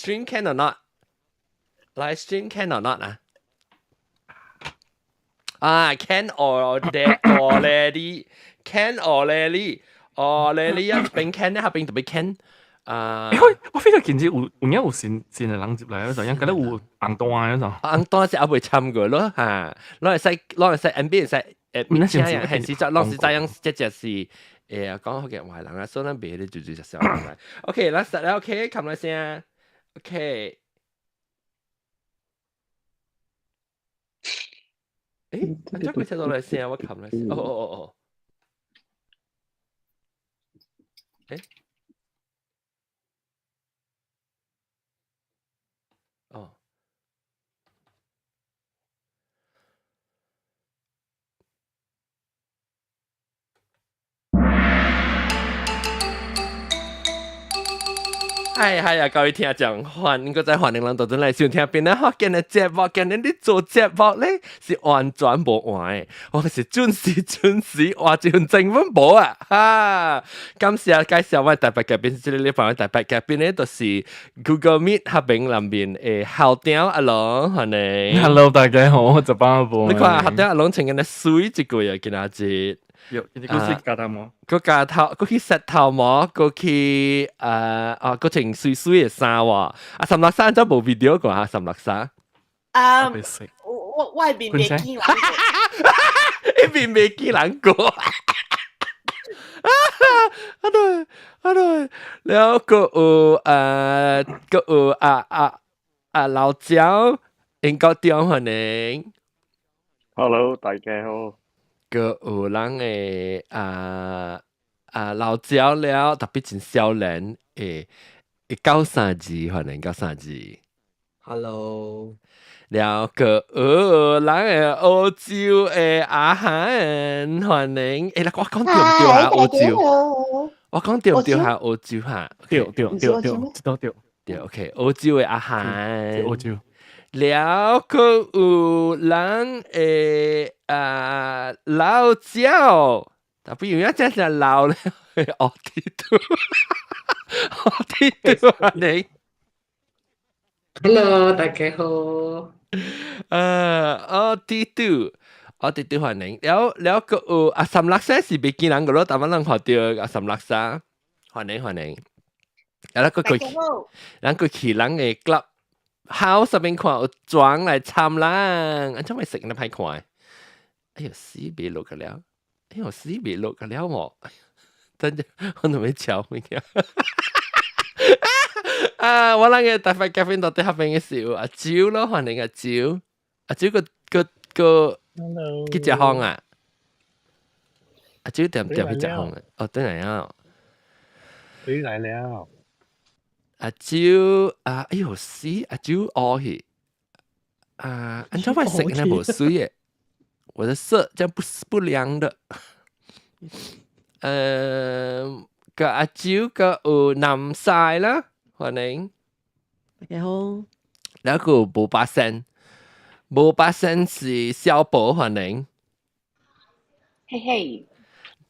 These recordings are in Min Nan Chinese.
stream can or not？Live stream can or not 啊？啊，can or there already，can already，already 一邊 can 咧，下邊特別 can 啊。我非常見住有影有新新的人入來嗰陣，應該有紅單嗰陣。紅單是猶未參過咯嚇，攏會使攏會使 M B 會使誒，請人還是則攏是知影這隻是誒講福建話人啊，所以咱袂咧就就食小人來。OK，咱實啦 OK，冚來聲 OK。誒，按怎佢聽到來聲，我冚來聲。哦哦哦哦。誒。哦。係係啊，各位聽眾，歡迎閣再歡迎咱倒轉來收聽邊咧福建的節目，今日你做節目咧是完全無換的，我是準時準時換一份正本無啊！哈，感謝介紹我特別嘉賓，這個禮拜特別嘉賓咧，就是 Google Meet 合併內面的校長阿龍，歡迎。 Hello，大家好，我就幫阿你看校長阿龍穿緊咧媠一個啊，今仔日。有，你講是加頭毛，閣加頭，閣去洗頭毛，閣去啊，閣穿媠媠的衫喎。啊，三六三怎無 video 過啊？三六三。啊，我我面袂見人。伊面袂見人過。啊，啊對，啊對，了閣有閣有啊啊啊老蔣，英國中歡迎。 Hello，大家好。閣有人的啊啊老蔣了，特別真少年的九三字，歡迎九三字。 Hello。了閣有人的澳洲的阿涵，歡迎。欸，我講對毋對啊？澳洲，我講對毋對哈？澳洲哈？對對對對，知道對。對，OK，澳洲的阿涵。澳洲。了閣有人的啊老蔣，特別有影真是老咧，學地圖，學地圖啊你。 Hello，大家好。學地圖，學地圖歡迎。了了閣有阿三六三是袂見人個咯，逐擺人看著阿三六三，歡迎歡迎。啊，咱閣過去，咱過去人的 club。house 上面看有裝來參人，按怎會食那歹看？哎呦，死別落個了，哎呦，死別落個了無？等陣我都未敲物件。啊！我那個特別嘉賓到底下邊嘅時候，阿周咯，歡迎阿周，阿周個個個去食飯啊？阿周點點去食飯啊？哦，等下啊！回來了。阿周啊，哎呦死！阿周哦去啊，按怎會食呢無媠的？我的色這樣不不良的。嗯，個阿周個有南西啦，歡迎。大家好。然後個無巴仙，無巴仙是小寶，歡迎。嘿嘿。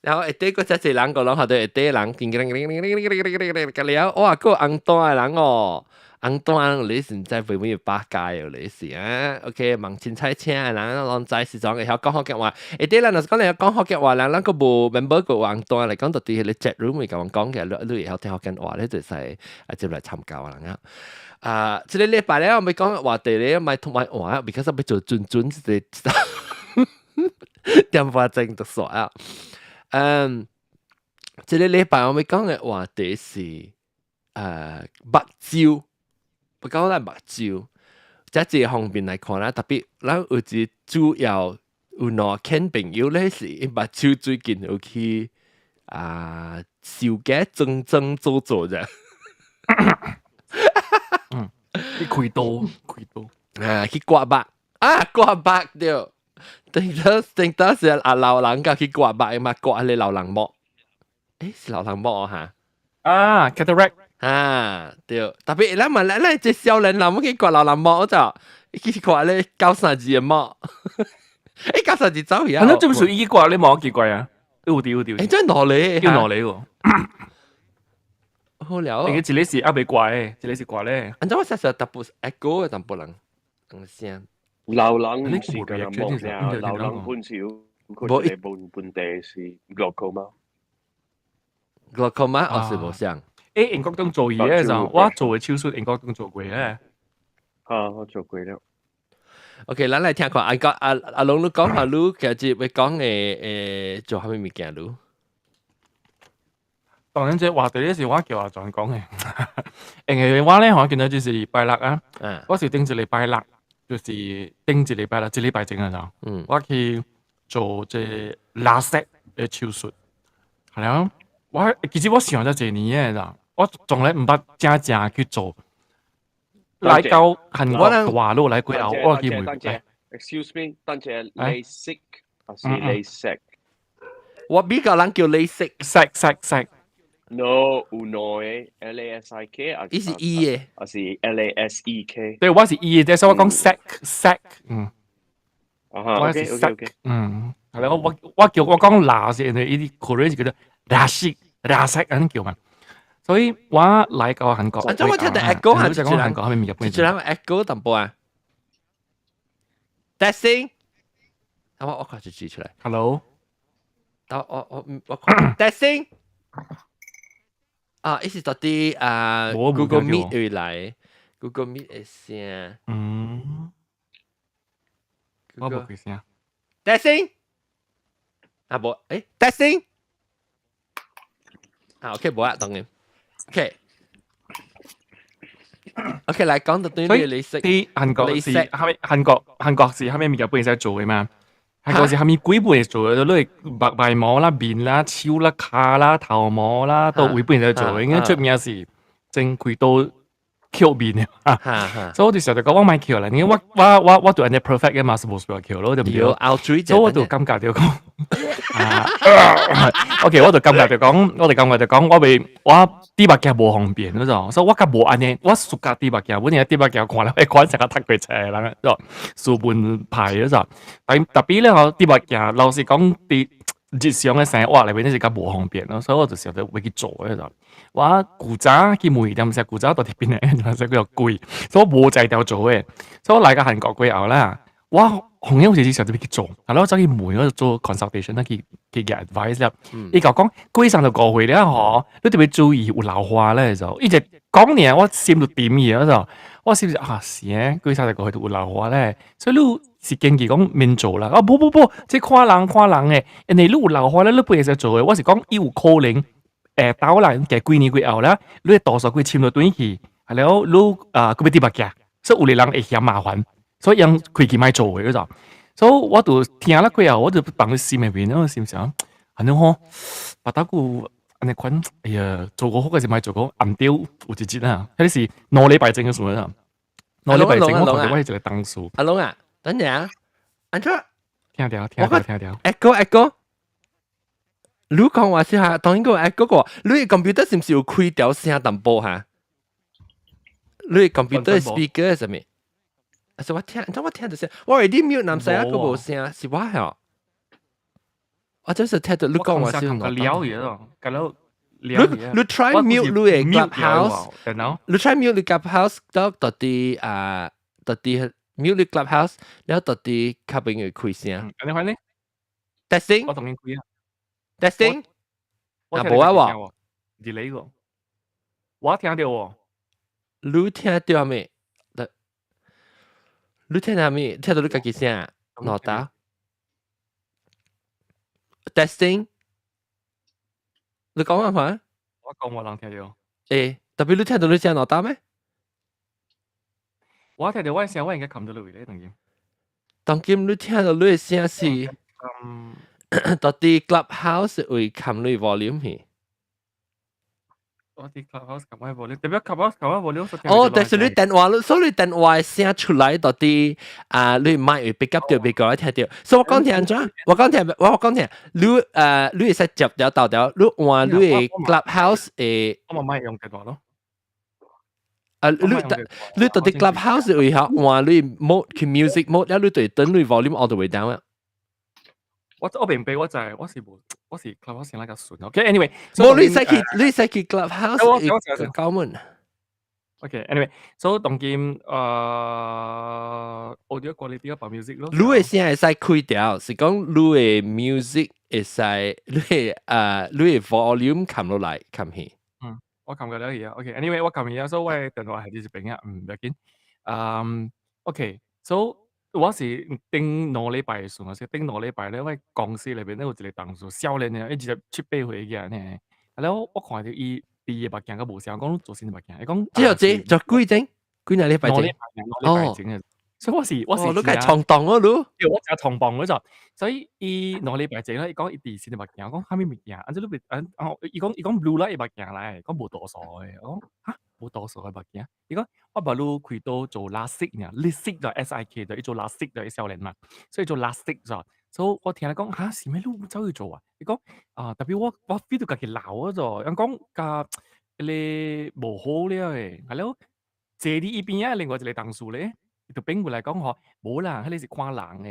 然後下底閣遮濟人個攏學到下底人，叮叮叮叮叮叮叮叮叮叮了，哇！閣有紅單的人哦，紅單你是毋知會唔會百佳哦？你是啊？OK，問凊彩請的人攏知是怎會曉講福建話。下底人若是講你曉講福建話，人咱閣無 member 閣有紅單來講，就佇彼個 chat room 會共阮講起來，你會曉聽福建話，你就會使啊入來參加人啊。啊，這個禮拜咧，我欲講話題咧，莫同莫換，because 欲做準準一個點半鐘就煞啊。嗯，這個禮拜我欲講的話題是目睭，欲講咱目睭，這一個方面來看啦，特別咱有一個主要有兩間朋友咧，是𪜶目睭最近有去啊修改裝裝做做者。嗯，去開刀，開刀啊，去割目啊，割目對。等到等到時阿老人家去割目嘛，割彼個老人膜。欸，是老人膜哈？啊，cataract 啊，對。特別咱嘛，咱咱這少年人，欲去割老人膜就，去割咧九三字的膜。欸，九三字走去啊？啊，這不屬於割咧膜奇怪啊？有對有對。欸，這哪裡？叫哪裡喎？好了。因為一個是猶未掛的，一個是掛咧。按怎我實實特別 echo 嘅淡薄人，人聲。老人唔是個人木爾，老人本是有佢一個問題是 glaucoma。 glaucoma 哦是無像。誒，英國當做嘢嘅時候，我做嘅手術英國當做過咧。啊，我做過了。 OK，咱來聽看阿個阿阿龍，你講下你今日欲講的做啥物物件你？當然，這話題咧是我叫阿莊講的，因為我咧可見到就是禮拜六啊，我是頂一禮拜六，就是頂一禮拜六，一禮拜前啊就，我去做這 LASIK 的手術，係啊，我其實我想咗一年的，我從來毋捌正正去做。來到韓國大陸來過後，我去問。 Excuse me，等陣 LASIK 還是 LASIK？我比較人叫 LASIK。 SIK SIK SIK。 No，有兩個 LASIK，伊是 E 的，還是 LASEK？對，我是 E 的，所以我講 SEK SEK，嗯。啊我是 SEK，嗯，係啦，我叫我講拉是因為伊啲 Korean 是叫做 LASIK LASIK 按呢叫嘛。所以我來到韓國，啊，怎我聽到 echo 係就講韓國係咪日本？就人 echo 淡薄啊。Testing，我看就指出來。 Hello，我看 Testing，啊，伊是到底啊 Google Meet 會來，Google Meet 的聲。嗯，我無開聲。 Testing，啊無，誒，Testing，啊 OK 無啊，當然。OK。OK，來講到對你識。啲韓國是蝦米？韓國是蝦米物件本會使做的嘛？韓國是蝦米鬼本會做的？你目眉毛啦、面啦、手啦、跤啦、頭毛啦，都位本會使做的。因為出名是整開刀抾面的。所以我就想著講，我莫抾啦，因為我對按呢 perfect 的嘛是無需要抾咯，對毋對？所以我就感覺著講，啊，OK，我就感覺著講，我就感覺著講，我袂我戴目鏡無方便，你知無？所以我較無按呢，我暑假戴目鏡，本來戴目鏡看了會看成個讀過冊的人，是書本派，你知無？但特別咧吼，戴目鏡，老實講，佇日常的生活內面，是較無方便咯，所以我就想著欲去做，你知無？我古早去問，踮是古早到佇邊個，是比較貴，所以我無才調做的。所以我來到韓國過後啦，我紅有時想著欲去做，後來我走去問，我就做 consultation 去 get advice 了。伊共我講過35歲了吼，你特別注意有老花咧就，伊就講爾，我心就沉去了就，我是不是啊？是欸，過35歲就有老花咧，所以你是建議講免做啦。啊，無無無，這看人看人的，因為你有老花咧，你不會使做的。我是講伊有可能下到啦，過幾年過後啦，你的度數會深落轉去，係了，你啊，閣欲戴目鏡，所以有的人會嫌麻煩，所以𪜶開始莫做的，你知無？所以我就聽了過後，我就放佇心內面，我心想，按呢吼，別搭久按呢款，哎呀，做過好還是莫做過，暗對有一日啊，彼是2禮拜前的事啊，兩禮拜前我看著我一個同事。阿龍啊，等陣啊，按怎？聽著聽著聽著，echo echo，你講話是哈，當然個 echo 個，你 computer 是毋是有開調聲淡薄哈？你 computer speaker 啥物？啊，是我聽，怎我聽著聲，我 already mute 南西啊，閣無聲，是我吼。我就是聽到你講話是我了嘢咯，甲了。你 try mute 你的 clubhouse，你 try mute 你 clubhouse 到底啊，到底 mute 你 clubhouse，然後到底較朋友開聲。按呢款呢？Testing，我同你開啊。 Testing，啊無啊喎，是你個，我聽著喎。你聽著未？你聽著未？聽到你家己聲？哪搭？Testing，你講話看？我講無人聽著。欸，特別你聽到你聲哪搭咩？我聽著我的聲，我應該冚到落去咧，當今。當今你聽到你的聲是，到底 Clubhouse 會冚你 volume 去？我佇 Clubhouse 撳我 volume，特別 Clubhouse 撳我 volume。哦，但是你電話，所以你電話聲出來到底啊，你麥會 pick up 到別個聽著。所以我講聽按怎？我講聽，我講聽，你你會使接掉到掉，你換你的 Clubhouse 的。我嘛莫用電話咯。啊，你到底 Clubhouse 會曉換你 mode 去 music mode，了你就等你 volume all the way down 啊。我明白，我知，我是無，我是 Clubhouse 先來較順。OK，anyway，無你使去，你使去 Clubhouse 搞門。 OK，anyway，所以當今audio quality 我播 music 咯。你的聲會使開掉，是講你的 music 會使你的 volume 冚落來冚去。嗯，我撳過了去啊。OK，anyway，我撳去啊，所以我的電話係佇這邊啊，唔要緊。嗯，OK，so 我是頂兩禮拜的時陣，是頂兩禮拜咧，我公司內面咧有一個同事，少年的，伊27、8歲個呢。啊了，我看著伊戴的目鏡閣無相，講做啥物目鏡？伊講這這做幾鐘？幾若禮拜前？ 2禮拜前的。所以我是你較衝動哦，你。對，我誠衝動嗰陣，所以伊兩禮拜前咧，伊講伊戴新的目鏡，我講啥物物鏡？按怎你袂按哦？伊講 blue light 的目鏡來，講無度數的。我講哈，無度數的目鏡？伊講我捌你開刀做 LASIK 爾，LASIK 就 SIK 就伊做 LASIK 就伊少年嘛，所以做 LASIK 就，所以我聽伊講哈，是咩你走去做啊？伊講啊，特別我 feel 到家己老咗做，人講甲彼個無好了的，啊了坐佇伊邊仔另外一個同事咧，伊就變過來講吼，無啦，彼個是看人的。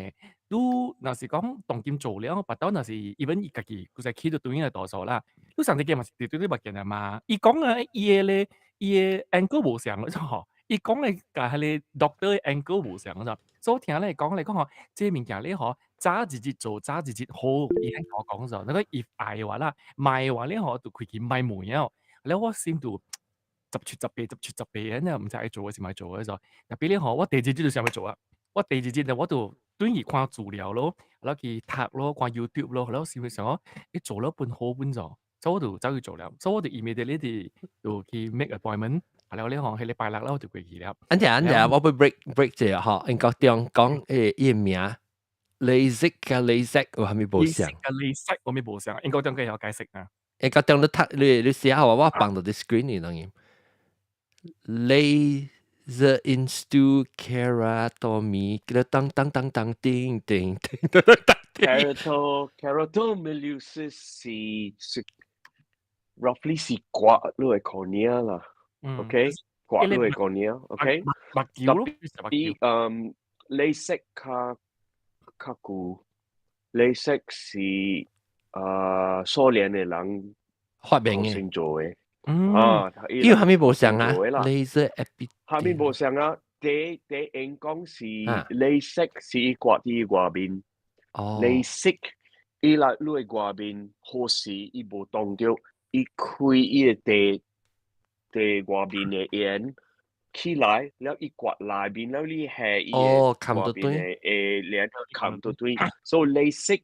你若是講當今做了，腹肚若是 even 伊家己規使起到對應的度數啦，你上次見嘛是對對目鏡嘛？伊講啊，伊的咧，伊的 angle 無相了吼，伊講的共彼個 doctor 的 angle 無相了，所以我聽咧講來講吼，這個物件咧吼，早一日做早一日好，伊按共我講說，那個 if 愛的話啦，莫的話咧吼，就開始莫問了。了我心就十七十八、十七十八，按呢毋知愛做還是莫做的時候，特別咧吼，我第二日就想欲做啊。我第二日咧，我就轉去看資料咯，了去讀咯，看 YouTube 咯，了想想講，欸做了本好本做，所以我就走去做了。所以我就 immediately 就去 make appointment，了咧吼，彼禮拜六了我就過去了。按陣按陣，我欲 break break 一下吼，英國中講伊個名，LASIK 佮 LASIK 有啥物無相？ LASIK 佮 LASIK 有啥物無相？英國中會曉解釋啊。英國中你讀你寫好我放到啲 screen 裡當然。Laser in situ keratomy，叫當當當當叮叮叮當當叮。 Keratomileusis 是 roughly 是割你的 cornea 啦，OK，割你的 cornea，OK。目球咯，比LASIK 較較久，LASIK 是蘇聯的人發明的先做的。啊，伊有啥物無相啊？Laser epi 啥物無相啊？第應講是 LASIK 是伊割佇外面，LASIK 伊來你的外面好時伊無動著，伊開伊的地地外面的眼起來，了伊割內面，了你下伊的外面的誒連冚到對，所以 LASIK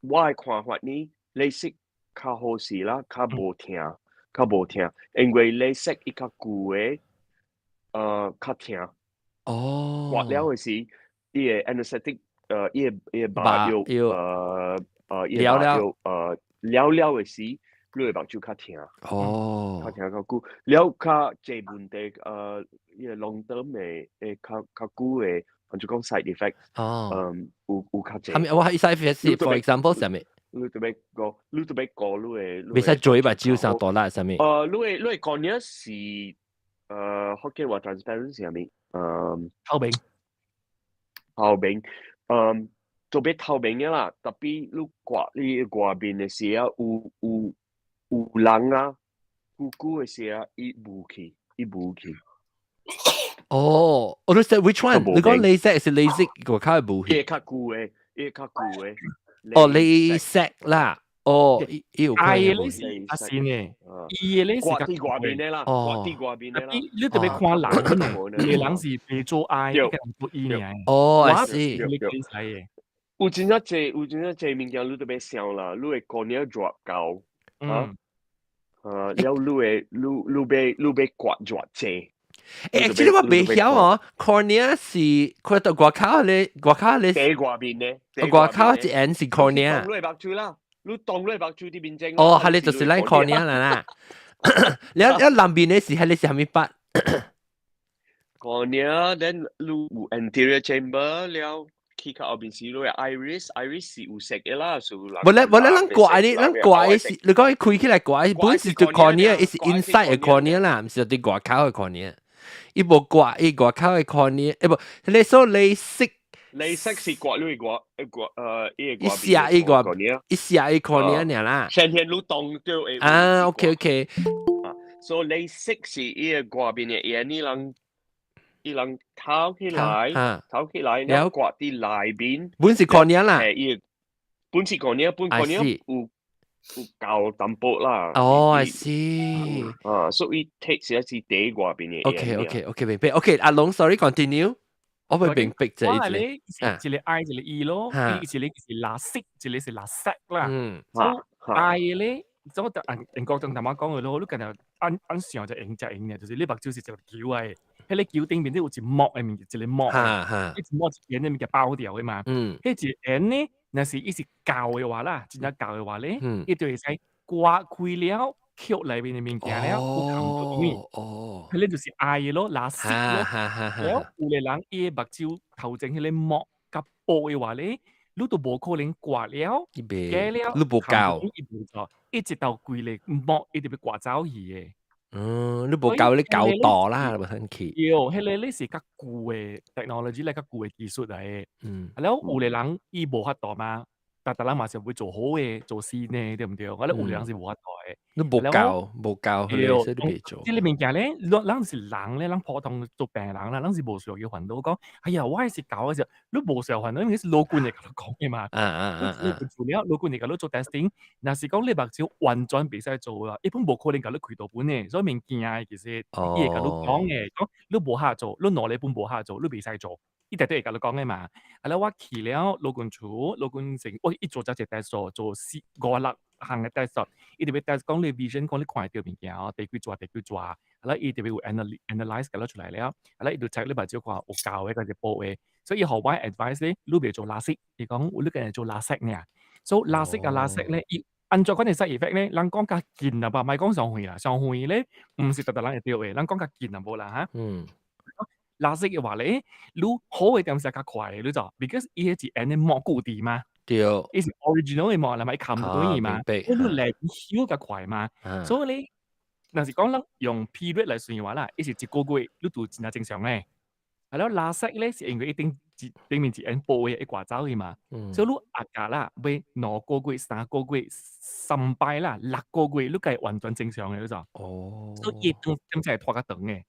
我的看法呢，LASIK 較好勢啦，較無疼。較無疼，因為 LASIK 伊較舊的，較疼。割了的時，伊的 anesthetic，伊的麻藥，伊的麻藥，了了的時，你的目睭較疼。較疼較久，了較濟問題，伊個 long term 的，會較較久的，就講 side effect。有較濟。係咪我係 side effect？For example，啥物？你特別講，你特別講你的，袂使嘴目睭上大力啥物？你的 cornea 是福建話 transparent 是啥物？透明。透明，做欲透明的啦，特別你割你外面的時啊，有人啊，久久的時啊，伊無去，伊無去。哦，我都 say which one？你講 LASIK 是 LASIK 外口會無去？伊較舊的，伊較舊的。哦，LASIK 啦，哦，伊有愛的咧是阿新的，伊的咧是割佇外面的啦，割佇外面的啦。你特別看人，可能有的人是袂做愛，一個人做伊爾。哦，I see。有真正濟，有真正濟物件你都欲想啦，你的 cornea 偌厚，啊，了你會你欲割偌濟。欸，actually 我袂曉哦，cornea 是看到外口咧，外口咧，底外面咧，外口一眼是 cornea。當你目睭啦，你當你目睭佇面前。哦，彼個就是咱 cornea 啦啦。了了內面的是彼個是啥物筆？cornea，then 你有 anterior chamber 了，去到後面是你的 iris，iris 是有色的啦，所以。無咧無咧，咱割的，咱割的是，你講伊開起來割的，本是對 cornea，伊是 inside 的 cornea 啦，毋是佇外口的 cornea。伊無割，伊外口的 cornea，欸無，你說 LASIK 鐳射是割你個個伊個一下一個一下一個呢爾啦。先天你當到會啊，OK OK。啊，所以鐳射是伊個外面的眼，你人伊人透起來，透起來，然後割佇內面。本是 cornea 啦。伊本是 cornea，本 cornea 有厚淡薄啦。哦，I see。啊，所以 take 是是佇外面的。 OK，明白。OK，阿龍，sorry，continue。我會明白這一我係咧，一個 I 一個 E 咯，一個是 LASIK，一個是 LASEK 啦。所以 I 咧，所以按英國中頭仔講嘅咯，你今日按按上就用就用嘅，就是你目睭是一個球嘅，彼個球頂面咧有一膜嘅物件，一個膜，彼一膜一眼嘅物件包掉嘅嘛。彼一眼呢，若是伊是厚嘅話啦，真正厚嘅話咧，伊就會使割開了，扣內面嘅物件了，有冚到面。彼個就是愛嘅咯，LASIK 咯。了有個人伊的目睭頭前彼個膜較薄嘅話咧，你都無可能割了，割了，你無夠，伊無錯，一直到規個膜一直欲割走去嘅。嗯，你無夠你厚度啦，無通去。對，彼個你是較舊嘅 technology 咧，較舊嘅技術來嘅。了有個人伊無法度嘛，逐逐人嘛是會做好嘅，做新嘅，對毋對？我咧有個人是無法度嘅。你無夠，無夠，所以你袂做。這個物件咧，咱是人咧，咱普通做病人啦，咱是無需要去煩惱講，哎呀，我是厚嘅時候，你無需要煩惱，因為是老君會共你講嘅嘛。做了，老君會共你做 testing，若是講你目睭完全袂使做啊，一般無可能共你開刀本嘅，所以免驚嘅其實，伊會共你講嘅，講你無法做，你兩禮本無法做，你袂使做。伊絕對會共你講嘅嘛。啊了我去了老君厝，老君成我一做才一個 test 做四五六項嘅 test，伊特別 test 講你 vision 講你看會著物件哦，第幾逝第幾逝，啊了伊特別有 analyze 共你出來了，啊了伊就 check 你目睭看有厚的抑是薄的，所以伊予我 advice 咧，你袂做 LASIK，伊講你干焦做 LASEK 爾。所以 LASIK 佮 LASEK 咧，伊按怎款的 side effect 咧，人講較近啦吧，莫講上遠啦，上遠咧，毋是逐逐人會著的，咱講較近就無啦哈。LASIK 的話咧，你好的點是較快的，你知無？because 伊彼是按呢膜固定嘛，伊是 original 的膜，來嘛伊冚對嘛，所以你來修較快嘛。所以咧，若是講咱用 period 來算話啦，伊是一個月你就真正正常咧。啊了 LASEK 咧是因為一定一頂面一按薄的會割走去嘛，所以你壓價啦，欲2個月、3個月、三擺啦、6個月，你該完全正常的，你知無？所以伊當點才會拖較長的。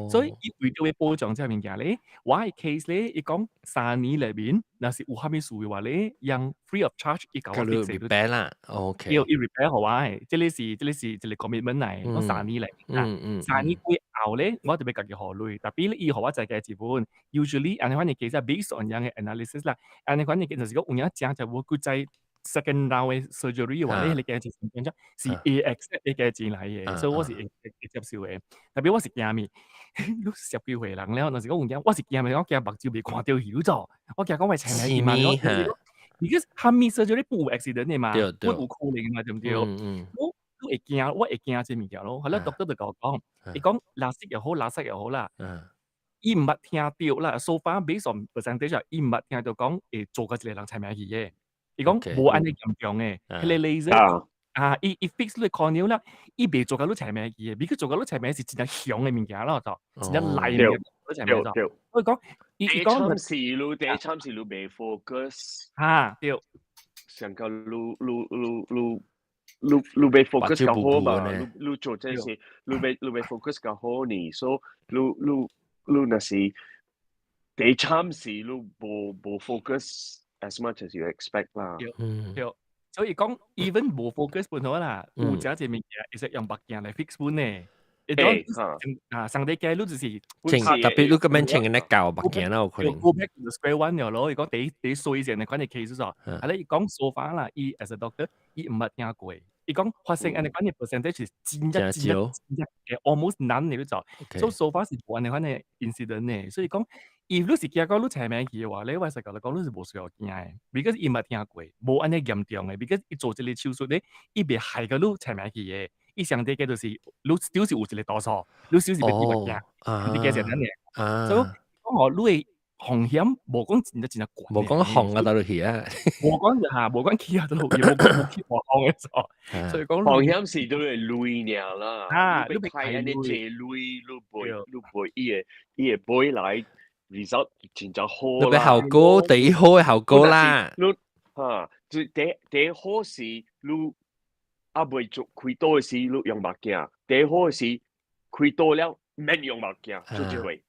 所以伊為著欲保障這物件咧，我的 case 咧，伊講3年內面，若是有啥物事的話咧，用 free of charge 伊共我 fix repair 啦，OK。對，伊 repair 予我的，這個是一個 commitment 來的，講三年內面啊，3年過後咧，我就欲家己付錢，tapi 咧伊予我再加一本，usually 按呢款的 case based on 樣的 analysis 啦，按呢款的就是講有影誠就無閣再 second round 的 surgery 的話咧，彼個價錢是會 accept 彼個錢來的，所以我是會接受的。tapi 我是驚物，你10幾歲人了，若是講有影，我是驚物，我驚目睭袂看著去，你知無？我驚講會青來去嘛，because 啥物 surgery 不有 accident 的嘛，不有可能嘛，對毋對？我你會驚，我會驚這物件咯。後來 doctor 就共我講，伊講 LASIK 又好，LASEK 又好啦，伊毋捌聽著啦，so far based on percentage 伊毋捌聽著講會做甲一個人青命去的。伊講無按呢嚴重的，彼個 laser 啊，伊 fix 你 cornea 了，伊袂做甲你青命去的，because 做甲你青命是真正強的物件咯，就真正來的物件，青命就。所以講，伊講第參是你，第參是你袂 focus。哈，對。上個你袂 focus 較好嘛？你做這是你袂 focus 較好呢？所以你若是第參是你無 focus as much as you expect 啦。對，對。所以講 even 無 focus 本好啦，有這一物件會使用目鏡來 fix 本呢。伊講啊，上帝計你就是穿特別你咁樣穿嘅咧舊目鏡啦，有可能。 Go back to the square one 了咯。伊講第一衰前的款的 case 咗，啊咧伊講 so far 啦，伊 as a doctor，伊毋捌聽過。伊講發生按呢款的 percentage 是真正真正真正嘅 almost none 的你知。所以 so far 是無按呢款的 incident 呢。所以講，if 你是驚講你青命去的話咧，我實共你講，你是無需要驚的，because 伊毋捌聽過，無按呢嚴重的，because 伊做這個手術咧，伊袂害到你青命去的。伊上帝嘅就是你就是有一個度數，你就是欲戴目鏡，你驚成按呢。所以講吼，你的風險無講真正真正懸。無講紅啊，到落去啊。無講就嚇，無講起啊，都落去，無講無起無紅的錯。所以講風險是都會鐳爾啦。啊，你欲開按呢濟鐳，你袂伊會買來。result 真正好啦。效果第一好嘅效果啦。你嚇，就第一好是你啊未做開刀嘅時，你用目鏡；第二好嘅是開刀了免用目鏡，做這回。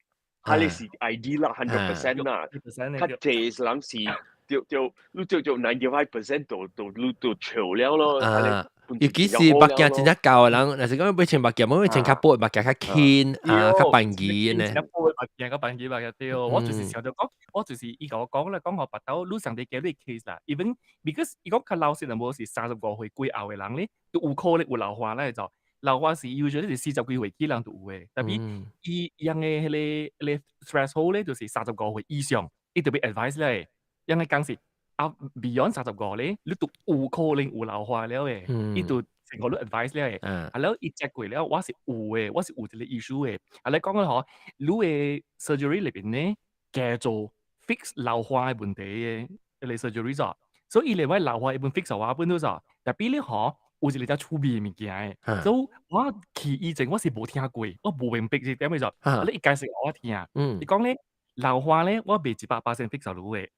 哈，你是 ideal 啦，100% 啦。較濟人是對對，你做做95% 就就你就笑了咯。啊，尤其是目鏡真正厚嘅人，若是講欲穿目鏡，欲穿較薄目鏡較輕啊，較便宜呢。較薄目鏡較便宜目鏡對。我就是想著講，我就是伊共我講咧，講予腹兜你上帝給你 case 啦，even because 伊講較老實就無是35歲過後嘅人咧，都有可能有老花咧就。老花是 usually 是40幾歲起人就有嘅，tapi 伊樣嘅彼個彼個 threshold 咧就是35歲以上，伊就欲 advise 咧，樣嘅講是啊 beyond 三十五咧，你都有可能有老花了嘅，伊就成個你 advise 了嘅。啊了伊 check 過了，我是有嘅，我是有這個 issue 嘅。啊你講個嗬，你嘅 surgery 裏邊咧，加做 fix 老花嘅問題嘅，彼個 surgery 咗，所以伊連我老花一本 fix 我本都咗，tapi 咧嗬，有一個只趣味物件嘅，所以我去以前我是無聽過，我無明白是點樣做。你伊解釋予我聽，伊講咧老花咧，我袂100% fix 予你嘅。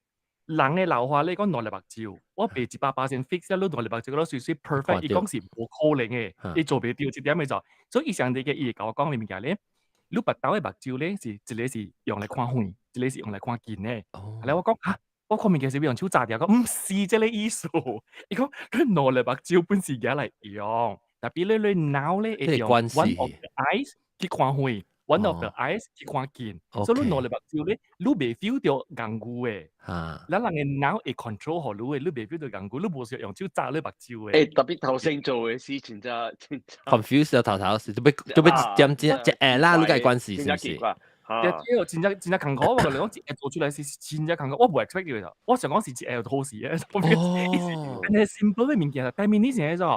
人嘅老花咧講兩粒目睭，我袂100% fix 你兩粒目睭咯，水水 perfect，伊講是無可能嘅，伊做袂著這點嘅做。所以伊上帝嘅伊會共我講嘅物件咧，你腹兜嘅目睭咧是一個是用來看遠，一個是用來看近嘅。後來我講哈，我看物件是欲用手揸著，講毋是這個意思。伊講你兩粒目睭本是拿來用，tapi 你腦咧會用 one of the eyes 去看遠，one of the eyes 去看近，所以你兩粒目睭咧，你袂 feel 著仝久的。咱人的腦會 control 予你的，你袂 feel 著仝久，你無需要用手揸你目睭的。欸，tapi 頭先做的事情真真 confuse 咗頭頭是，都欲都欲點一一下啦，你個關係是毋是？對，對，真正真正艱苦，我共你講，一下做出來是真正艱苦，我無 expect 到，我想講是一下就好勢的，按呢 simple 的物件，但係你是按怎？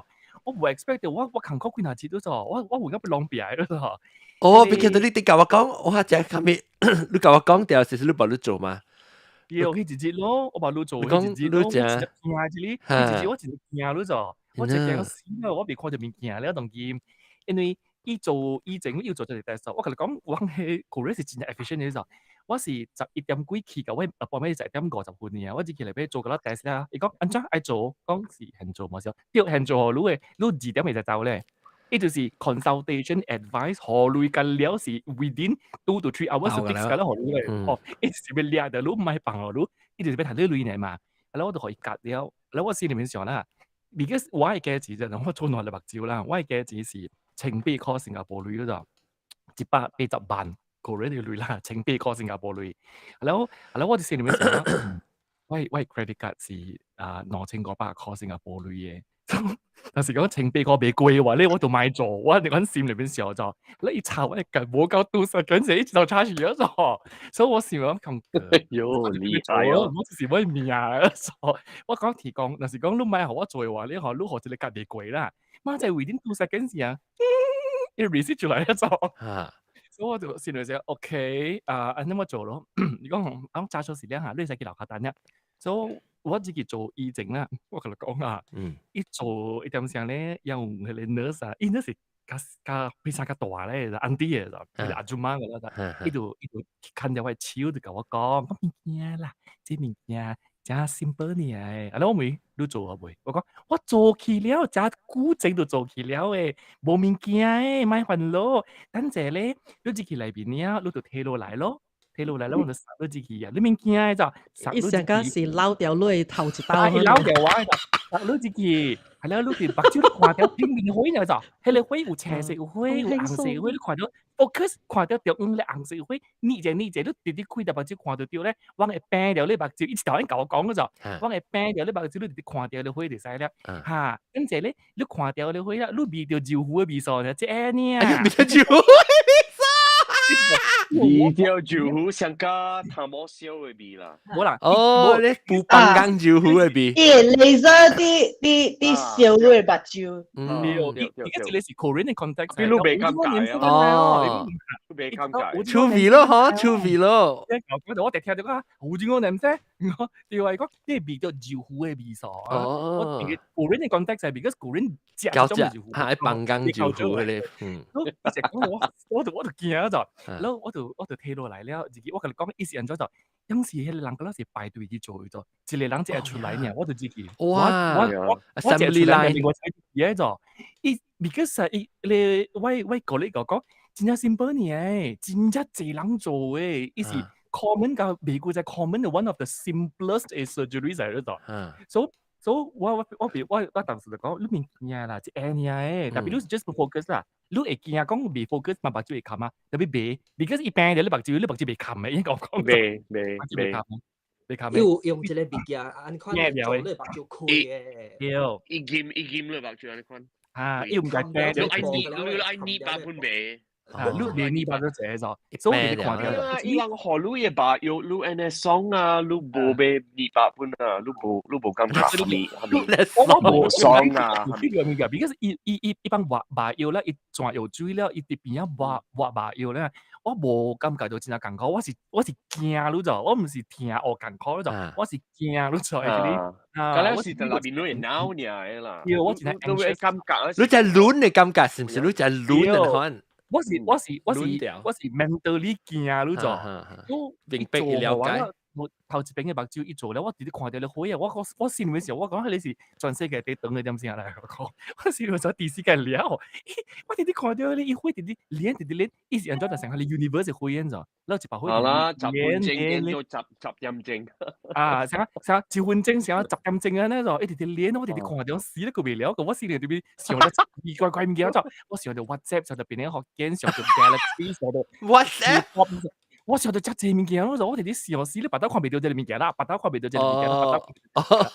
我無 expect 到，我艱苦幾若日都做，我有影欲弄病了做。哦，別記得你啲共我講，我食啥物？你共我講掉，是你無你做嗎？對，彼一日咯，我無你做，彼一日咯，我真驚一日，彼一日我真驚你做，我真驚死了，我未看著物件了當今，因為伊做以前伊有做這個 test，我共你講，我彼 Korea 是真正 efficient 的做，我是11點幾去到，我 appointment 11點50分爾，我入去內底做個了 test 啦，伊講按怎愛做，講是現做無是，對，現做予你的，你2點會使走咧。伊就是 consultation advice，予你甲了是 within 2 to 3 hours 就 fix 甲了予你咧，哦，伊就是欲掠著你，毋愛放予你，伊就是欲趁你鐳爾嘛，啊了我就予伊割了，了我心裡面想啦，because 我的價錢就我做兩粒目睭啦，我的價錢是1800塊新加坡鐳了，180萬 Korean 的鐳啦，1800塊新加坡鐳，啊了我就心裡面想啦，我的 credit card 是啊2500塊新加坡鐳的。若是講1800塊袂貴的話咧，我就莫做。我佇阮心裡面想做，你一查我會無夠 2 seconds 一就查去了做，所以我想講，喲厲害哦！我就是我的命啊！我講提講，若是講你莫予我做的話，你予你予一個價袂貴啦。馬在 within 2 seconds 啊，伊 receipt 就來了做。所以我就心裡想，OK 啊，按呢我做咯。你講講揸咗時兩下，你會使去樓下等咧。所以我自己做醫症啦，我共你講啊，伊做一點聲咧，有彼個 nurse 啊，伊那是較較歲數較大咧，auntie 的，就是阿祖媽個啦，伊就牽著我的手就共我講，講物件啦，這物件誠 simple 爾，啊，我問你做予未？我講我做去了，誠久前就做去了的，無物件的，莫煩惱。等者咧，你入去內面了，你就提落來咯。提落來了，我就塞你入去啊！你免驚的咋？伊上個是撈掉你頭一刀。伊撈掉我的，塞你入去，係了，你佇目睭看著平面花爾咋？彼個花有青色有花，有紅色花，你看著 focus 看著中央咧紅色花，捏者捏者，你直直開著目睭看著著咧，阮會平著你目睭，伊一頭先共我講了咋？阮會平著你目睭，你直直看著你花就會使了。哈，等者咧，你看著你花了，你聞著豆腐的味素爾，這爾。聞著豆腐的味素。味著豆腐上加淡毛燒的味啦。無啦，哦，你不放工豆腐的味。伊 laser 佇佇佇燒你的目睭。對，伊這個是 Korean 的 context。比如袂尷尬哦，袂尷尬。趣味咯，嗬，趣味咯。我我直聽著講，有錢我唔知，我對我講，你味著豆腐的味素啊！我古人的 context 係 because 古人食這種豆腐，嚇，放工豆腐嗰個。我一直講我就驚咗，然後我就退落來了，自己我共你講，伊是按怎就，當時彼个人閣了是排隊去做的，一個人一個出來爾，我就自己，我一個出來，我才做，伊 because 伊咧，我個你講真正 simple 爾，真正濟人做的，伊是 common 甲美國在 common 的 one of the simplest surgeries 來咗，所以我當時就講，你免驚啦，一下爾的，特別你 just focus 啦，你會驚講未 focus 嘛，目睭會冚啊，特別袂，because 伊病著你目睭，你目睭袂冚的，應該講袂袂袂冚，袂冚。有用一個物件，按款做你目睭開的。對，伊鉗伊鉗你目睭按呢款。啊，伊毋該病。你愛你愛你百分袂。啊，你連你把都這咗，所以你看到。伊人予你的目藥，你按呢爽啊，你無買200分啊，你無感覺啥物，我無爽啊。呢個物件，because 伊伊伊伊幫抹目藥咧，伊轉藥水了，伊佇邊仔抹抹目藥咧，我無感覺到真正艱苦，我是驚你做，我毋是疼哦艱苦你做，我是驚你做。啊，咁咧是內面你會撓爾的啦。對，我真係你會感覺。你就亂的感覺是毋是？你就亂的款。我是 mentally 驚你做，我明白了解。我頭一邊的目睭一做了，我直直看著咧火啊！我心裡面想，我講彼是全世界第長的點聲來，我講，我心裡面想第四界了，我直直看著咧，伊火直直連直直連，伊是按怎就成個 universe 的火焰咗，แล้ว一把火。好啦，10分鐘變做10點鐘。啊，啥啥1分鐘，啥10點鐘啊？那個一直直連，我直直看著死咧個袂了，個我心裡這邊想得奇怪怪物件，我想著 WhatsApp，想著邊個福建，想著 Galaxy，想著 WhatsApp。我想到遮濟物件，我就我直直想死，你腹頭看袂著這个物件啦，腹頭看袂著這个物件啦，腹頭。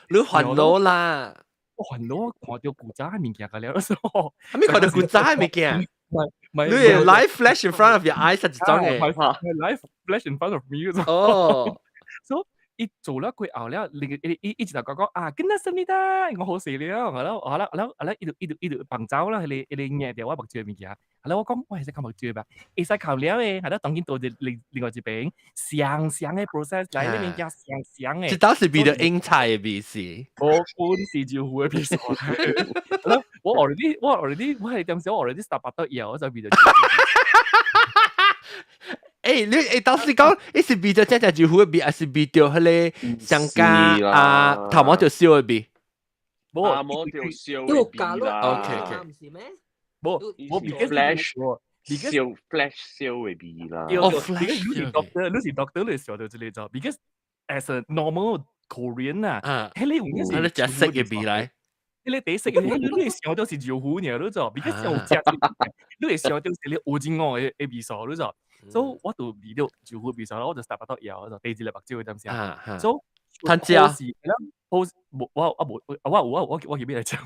你煩惱啦！我煩惱，我看著古早的物件個了，啥物看著古早的物件？唔係，你 life flash in front of your eyes 係一種嘅。 Life flash in front of me。哦。所以伊做了過後了，另伊伊一直就講講啊，끝났습니다，我好死了，好啦好啦好啦好啦，伊就伊就伊就放走啦，彼個捏掉我目睭的物件。後來我講，我會使看目睭吧，會使哭了的，係啦，當今到另外一邊，雙雙的 process 來，你物件雙雙的。這倒是味著英菜的味是。我本是招呼的味素。我 already 我 already 我係點時我 already start 到藥，我就味著。欸，你欸，當時講，伊是味著這隻招呼的味，還是味著彼个香港啊頭毛著燒的味？無，頭毛著燒的味啦。 OK OK。毋是咩？無，無 flash 燒 flash 燒的味啦。哦，flash。你是 doctor，你是 doctor，你想到這個就，because as a normal Korean 啊，彼個有影是。你食色的味來。你個第色，你想到是豆腐爾，你做，because 有食，你會想到是你烏金鵝的味素，你做。所以我就味著豆腐味素啦，我就 start 到搖，就第二個目睭點先。所以趁食。好無我我無我有我我我記邊來講，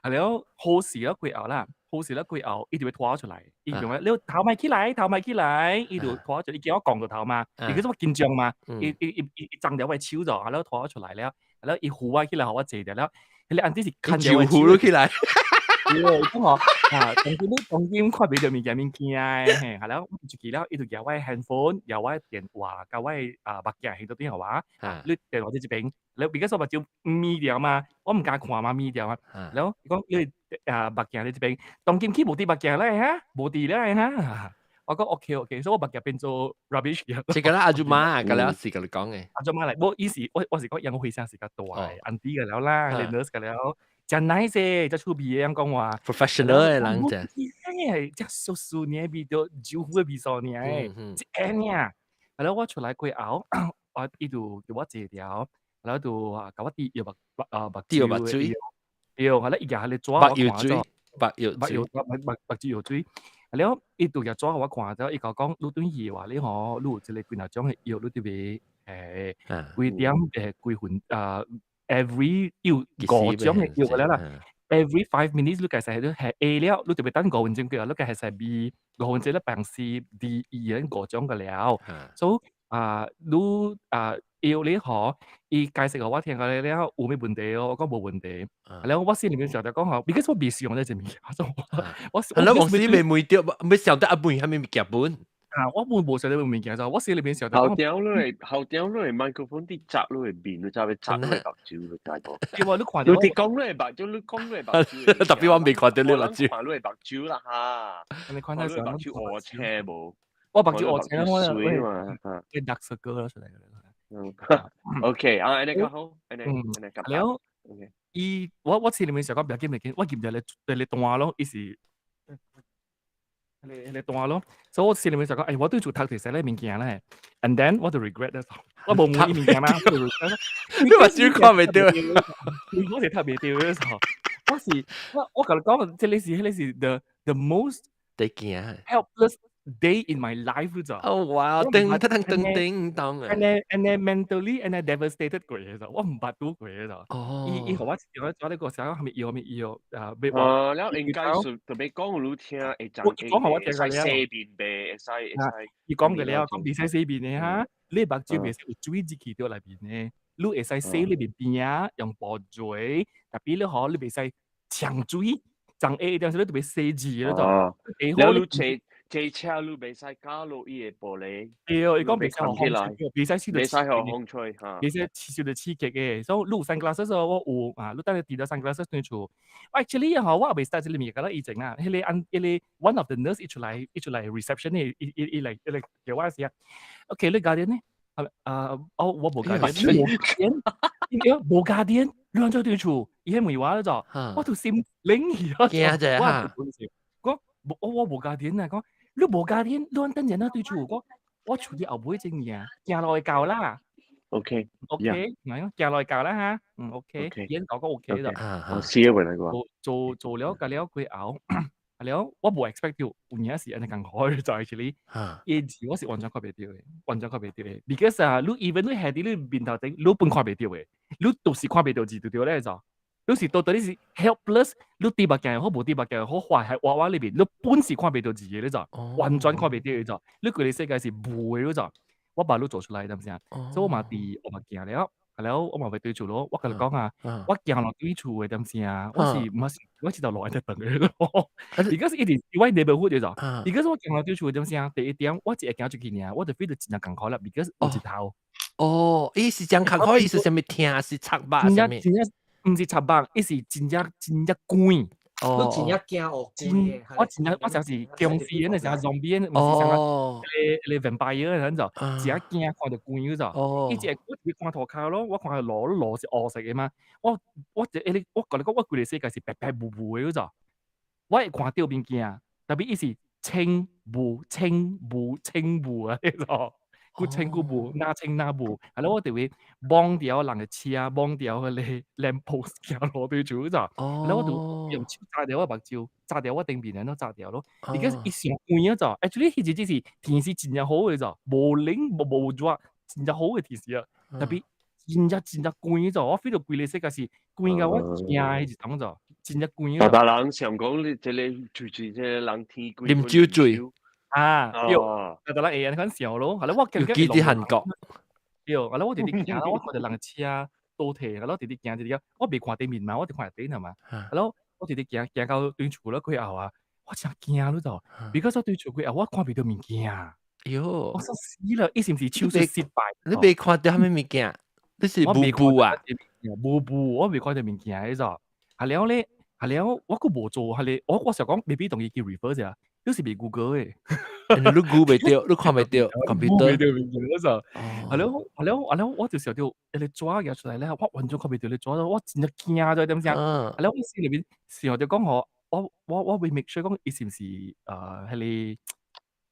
係了好事了過後啦，好事了過後，伊就會拖出來，伊用你頭咪起來，頭咪起來，伊就拖出，伊叫我降個頭嘛，伊叫我緊張嘛，伊伊伊伊伊掙掉我手咗，然後拖出來了，然後伊扶我起來，予我坐著了，彼個 auntie 是牽著我扶起來。對，講吼，啊，當今你當今看袂著物件物件的，嘿，係了，我就記了，伊就舉我 handphone，舉我電話，佮我啊目鏡喺度邊予我，你電話佇這邊，了別個說目睭瞇掉嘛，我毋敢看嘛，瞇掉嘛，了伊講你啊目鏡佇這邊，當今去無佇目鏡咧哈，無佇咧哈，我講 OK OK，所以我目鏡變做 rubbish。這個啦아줌마，個了是共你講的。 아줌마來，無伊是我我是講養護聲是較大的，auntie 個了啦，nurse 個了。真 nice 的，真趣味的樣講話。 professional 的人啫。欸，這熟熟爾味著酒的味素爾，一下爾。後來我出來過後，我伊就叫我坐著，然後就啊，共我滴藥目啊目滴藥目水。對，後來伊舉彼个紙目藥水，目藥目藥目目目睭藥水。了，伊就舉紙予我看，了伊共我講，你轉去的話，你吼，你有這個幾若種的藥，你著欲幾點幾分啊？Every 有五種的藥了啦，every 5 minutes 你該使你係 A 了，你就欲等5分鐘過後，你該係使 B，5分鐘咧放 C、D、E 五種個了。所以啊，你啊藥你吼，伊解釋予我聽個了，有咩問題哦？我講無問題。了我心裡面想著講吼，because 我未使用這個物件，我我你公司未問著，未想到阿妹啥物物件本。啊，我冇無想到物件就，我心裏邊想到。後點你後點你麥克風啲砸你面，你就會砸你目睭，你知無？對喎，你看你佇講你目睭，你講你目睭。特別我未看到你目睭。看你目睭啦嚇。你看到你目睭烏青無？我目睭烏青，我水嘛，會 dark circle 出嚟。嗯，OK 啊，按呢較好，按呢按呢較了，伊我心裏面想講，不要緊，不要緊，我入嚟嚟嚟單咯，伊是。你單咯，所以我心裏面就講，哎，我對做讀題寫咧物件咧，and then 我就 regret 咧，我無滿意物件嘛，你目睭看袂著，我是讀袂著嘅時候，我是我共你講，這個是彼個是 the most 得驚 helpless day in my life 咋？哦哇，噔噔噔噔噔當啊！And then mentally and then devastated 過嘅就，我毋捌拄過嘅就。哦。伊伊予我一個呢個時候，係咪要係咪要啊？哦，了應該是特別講你聽會講，講予我聽會使洗面袂？會使會使。伊講過了，講袂使洗面的哈，你目睭袂使有水入去佇內面的，你會使洗裏面邊仔用布水，特別你吼你袂使搶水，長下一點時你特別洗字嗰種。哦。了你坐坐車你袂使加落伊的玻璃。對，伊講袂使予風吹，袂使受到袂使予風吹哈。袂使受到刺激的。所以你有 sunglasses 我有啊，你等下提著 sunglasses 轉厝。Actually 吼，我也袂使這個物件啦，以前啊，彼個按彼個 one of the nurse 伊出來 reception 的，伊伊伊來伊來叫我時啊。OK，你 Guardian 呢？啊，哦，我無 Guardian，無 Guardian，伊無 Guardian，你按怎對厝？伊彼問我就，我就心冷去咯。驚者哈！講我無 Guardian 啊，講你無 Guardian，你按等陣啊對厝，我我厝佇後尾正爾，行落去到啦。 OK， OK，係行落去到啦哈。嗯，OK，已經講講 OK 啦。我試一回來過。做做了個了過後，了我無 expect 到有影是按呢共好就 actually，伊字我是完全看袂著的，完全看袂著的。Because 啊，你 even 你下佇你面頭頂，你本看袂著的，你就是看袂著字就對咧就。你是到底你是 helpless，你戴目鏡好無戴目鏡好，畫喺畫畫裏邊，你本是看袂著字的咧就，完全看袂著的就。你規個世界是霧的就。我把你做出來，知毋知啊？所以我嘛佇我嘛行了，了我嘛欲對厝咯。我共你講啊，我行落對厝的點聲啊，我是毋是我是條路喺度轉的咯。Because 一直我 neighborhood 就，because 我行落對厝的點聲，第一點我一會行出去爾，我就 feel 到真正艱苦啦。Because 有一頭。哦，伊是真艱苦，伊是啥物疼，是插肉啥物？真正毋是插肉，伊是真正真正寒。你真正驚哦，真我真正我像是僵屍那像 zombie，毋是像個個 vampire 那種，真正驚看著寒嗰種。伊只我直看塗跤咯，我看路路是烏色的嘛，我我一個我共你講，我規個世界是白白霧霧的嗰種。我會看著物件，特別伊是青霧青霧青霧啊，彼種。閣青閣霧，若青若霧，啊了我就會摸著人的車，摸著彼個 lamp post 行路對厝嗰種，了我就用手紮著我目睭，紮著我頂面安怎紮著咯。而家伊上寒啊就，actually 彼日只是天時真正好的就，無冷無無熱，真正好的天時啊。特別真正真正寒就，我 feel 到規個世界是寒到我驚的一種就，真正寒。大大人想講你這個就是這個人天啉酒醉。啊，對，大大人會按呢款想咯，後來我尤其佇韓國，對，後來我直直行，我看著人車倒退，後來我直直行直直行，我袂看頂面嘛，我直看下底爾嘛。後來我直直行行到對厝了過後啊，我真驚你知無？because 我對厝過後我看袂著物件。喲，我說死了，伊是毋是手術失敗？你袂看著啥物物件？你是霧霧啊？霧霧，我袂看著物件彼種。後了咧，後了我閣無做，彼個我想講 maybe 同伊去 refer 者，你是袂 Google 的。你 Google 袂著，你看袂著 computer。袂著物件嗰陣。後了後了後了，我就想著彼個紙拿出來咧，我完全看袂著彼個紙，我真正驚咗點聲。後了我心裡面想著講吼，我會 make sure 講伊是毋是彼個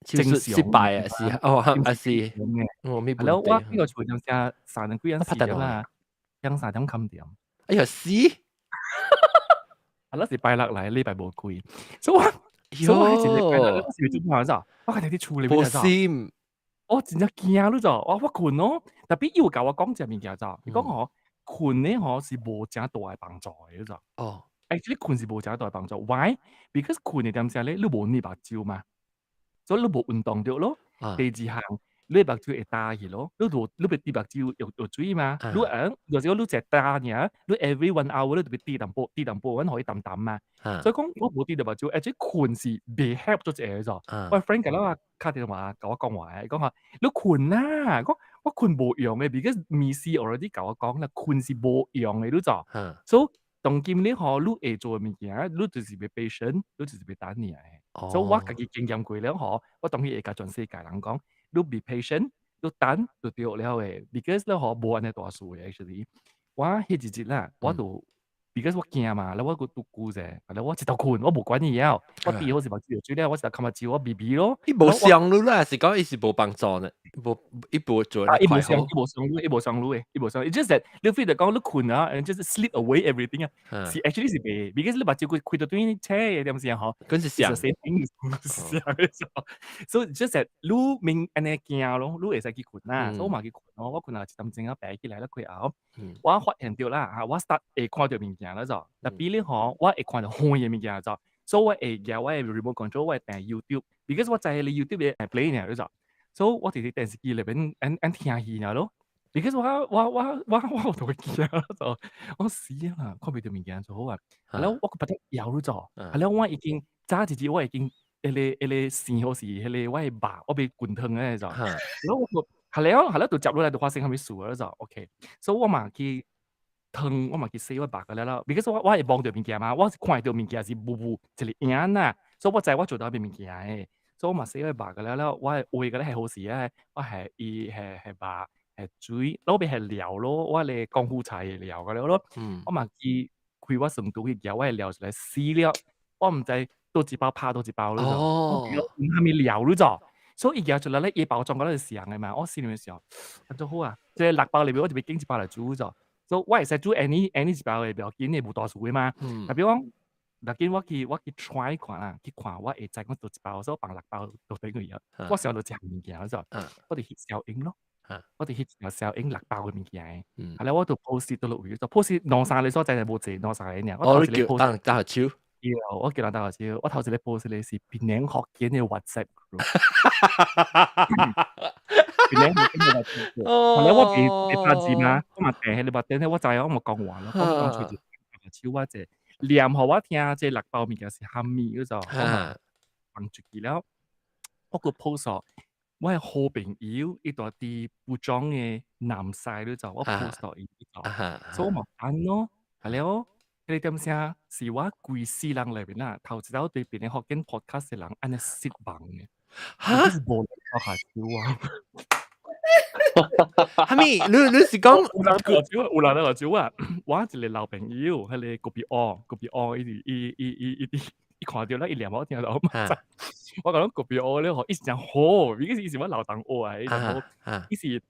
正常失敗啊？是哦，還是我沒後了我呢個厝點聲三點幾點死啦，兩三點冚掂。哎呀死！啊，那是拜六來，禮拜無開，所以我所以我彼一個拜六我是做啥子？我家己佇厝裡面咋？我真正驚你知？我睏咯，特別伊有共我講一個物件咋？伊講吼，睏咧吼是無誠大的幫助的，你知？哦，actually 睏是無誠大的幫助。Why？Because 睏的點聲咧，你無捏目睭嘛，所以你無運動著咯。第二項，你目睭會焦去咯，你無你欲滴目睭藥水嘛？你按就是講你食焦爾，你 every one hour 你著欲滴淡薄，滴淡薄，阮予伊澹澹嘛。所以講我無滴著目睭，而且睏是袂 help 做一个咋。我 friend 共我敲電話共我講話，伊講話你睏啦，講我睏無用的，because 醫師 already 共我講啦，睏是無用的，你知。所以當今你吼，你會做的物件，你就是欲 patient，你就是欲等爾。所以我家己經驗過了吼，我當然會共全世界人講，你 be patient，你等就對了的，because 你吼無按呢大事的 actually。我彼一日啦，我就 because 我驚嘛，了我閣拄久者，了我一頭睏，我無管伊了，我滴好是目睭藥水了，我一頭冚目睭，我微微咯。伊無傷你啦，是講伊是無幫助呢，無伊無做啊，伊無傷，伊無傷你，伊無傷你的，伊無傷。It's just that 你 feel 著講你睏啊，and just sleep away everything 啊，是 actually 是袂，because 你目睭開開到對車的點時吼，嗰是想。 So just that 你免按呢驚咯，你會使去睏啦，所以我嘛去睏咯，我睏啊一點鐘啊爬起來了過後，我發現著啦，嚇，我 start 會看著物件了就，特別你吼，我會看著遠的物件就，所以我會舉我的 remote control，我會訂 YouTube，because 我知你 YouTube 會 play 爾就，所以我佇佇電視機內面按按聽戲爾咯，because 我有同佢驚就，我死啊，看袂著物件就好啊，然後我閣別搖了就，然後我已經早一日我已經彼個生好是彼個我的肉，我欲滾湯的就，然後我就係了係了就接落來就發生啥物事了就，OK，所以我嘛去湯，我嘛去洗我肉個了了，because 我會望著物件嘛，我是看會著物件是霧霧一個影啦，所以我知我做到啥物物件的，所以我嘛洗我肉個了了，我的畫個咧係好勢啊，我係伊係係肉係水，攞邊係料咯，我咧功夫菜的料個了咯，我嘛去開我床櫥去舉我的料出來洗了，我毋知佗一包拍佗一包了，我毋啥物料了就，所以伊舉出來咧，伊包裝個咧是雙的嘛，我心裡面想，按怎好啊？這個六包裏面我就欲揀一包來煮咗，所以我會使煮 any 一包的，不要緊的，無大事的嘛。特別講，若緊我去 try 看啦，去看我會知講佗一包，所以我放六包都等於啊。我想到一項物件咗，我就翕小影咯，我就翕一條小影六包的物件的，後來我就 post 倒落位，就 post 兩三個所在就無濟，兩三個爾。哦，你叫當打手？對，我叫人打手，我頭一個 post 的是檳城福建的 WhatsApp group。檳城福建的 WhatsApp group，後來我袂打字嘛，我嘛訂彼個目頂，我知影我嘛講話咯，講講出一手我者念予我聽，這六包物件是啥物，嗰就我嘛放出去了。我閣 post 我的好朋友伊住佇蒲種的南西嗰就我 post 到伊就，所以我嘛按咯，係了。彼個點聲是我規世人內面啊，頭一擺對檳城福建 podcast 的人按呢失望的，哈？無人下手啊！啥物？你是講有人下手，有人下手啊！我一個老朋友，彼個隔壁屋，隔壁屋，伊是伊伊伊伊伊伊看著咧，伊念我聽到，我講隔壁屋咧吼，伊是誠好，伊是伊是我老同學啊，伊真好，伊是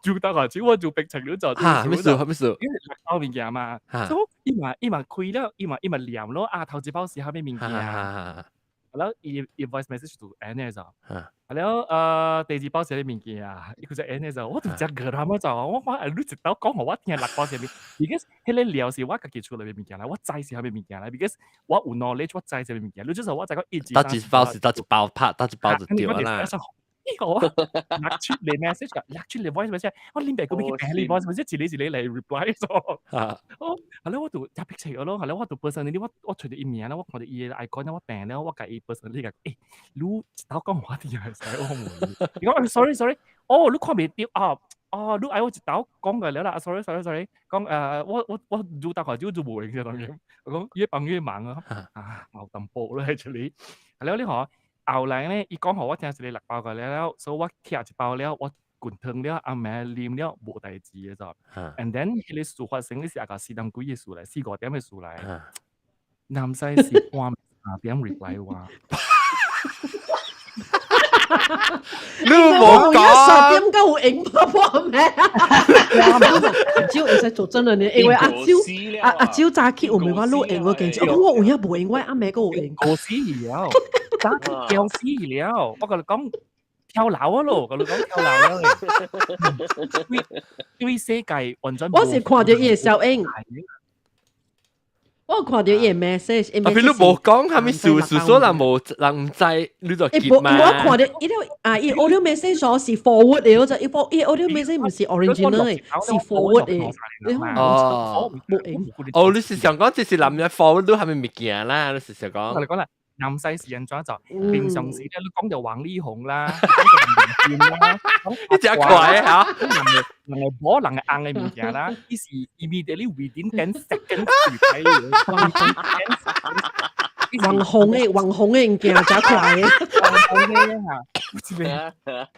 做大下手，我做白情了就，哈，啥物事？啥物事？因為六包物件嘛，所以伊嘛伊嘛開了，伊嘛伊嘛念咯，啊，頭一包是啥物物件？然後伊伊 voice message 就按呢就，然後第二包是啥物件？伊佢就按呢就，我就真餓他媽就，我講你一刀講予我聽六包是啥物？because 彼個料是我家己厝內面物件啦，我知是啥物物件啦，because 我有 knowledge，我知啥物物件，你就是我知講一佗一包是佗一包拍，佗一包就對啦。呢個啊，落出嚟 message 㗎，落出嚟 voice message，我拎白個俾佢訂你 voice message，一個一個嚟 reply 咗。哦，後來我就入逼情咯，後來我就 personally 我揣著伊名啦，我看著伊的 icon 我訂了，我共伊 personally 講，欸，你一刀講我聽會使，我問伊，伊講 sorry sorry，哦，你看袂著啊，哦，你愛我一刀講過了啦，sorry sorry sorry，講我愈大個就愈無閒啫，當然，我講越幫越忙啊，啊，熬淡薄咧，這裡，後來你看。後來呢，伊講予我聽一個六包個了，所以我拆一包了，我滾湯了，暗暝啉了，無代誌的就。And then 彼個事發生的是大概四點幾的事來，四五點的事來。南西是半3點 reply 我。你無講三點夠有閒半暝。阿蕉會使做真的呢，因為阿蕉阿蕉早起有問我你閒無見，我講我有影無閒，我暗暝閣有閒。過死了，早起跳死了，我共你講跳樓啊咯，共你講跳樓了。對對世界完全。我是看著伊的小影。我看到伊 message，特別你無講，係咪數數數人無人毋知，你就記嘛？我看到伊了啊，伊 audio message 是 forward 的，就伊伊 audio message 毋是 original 的，是 forward 的。哦，哦，你是想講這是男人 forward 你係咪物件啦？你是想講？我嚟講啦，南西是人怎就平常時咧，你講就王力宏啦，講就吳建啦，你真快嚇！人係可能係硬嘅物件啦，伊是 immediately within 10 seconds 網紅的網紅的物件真快的，網紅的嚇，有一個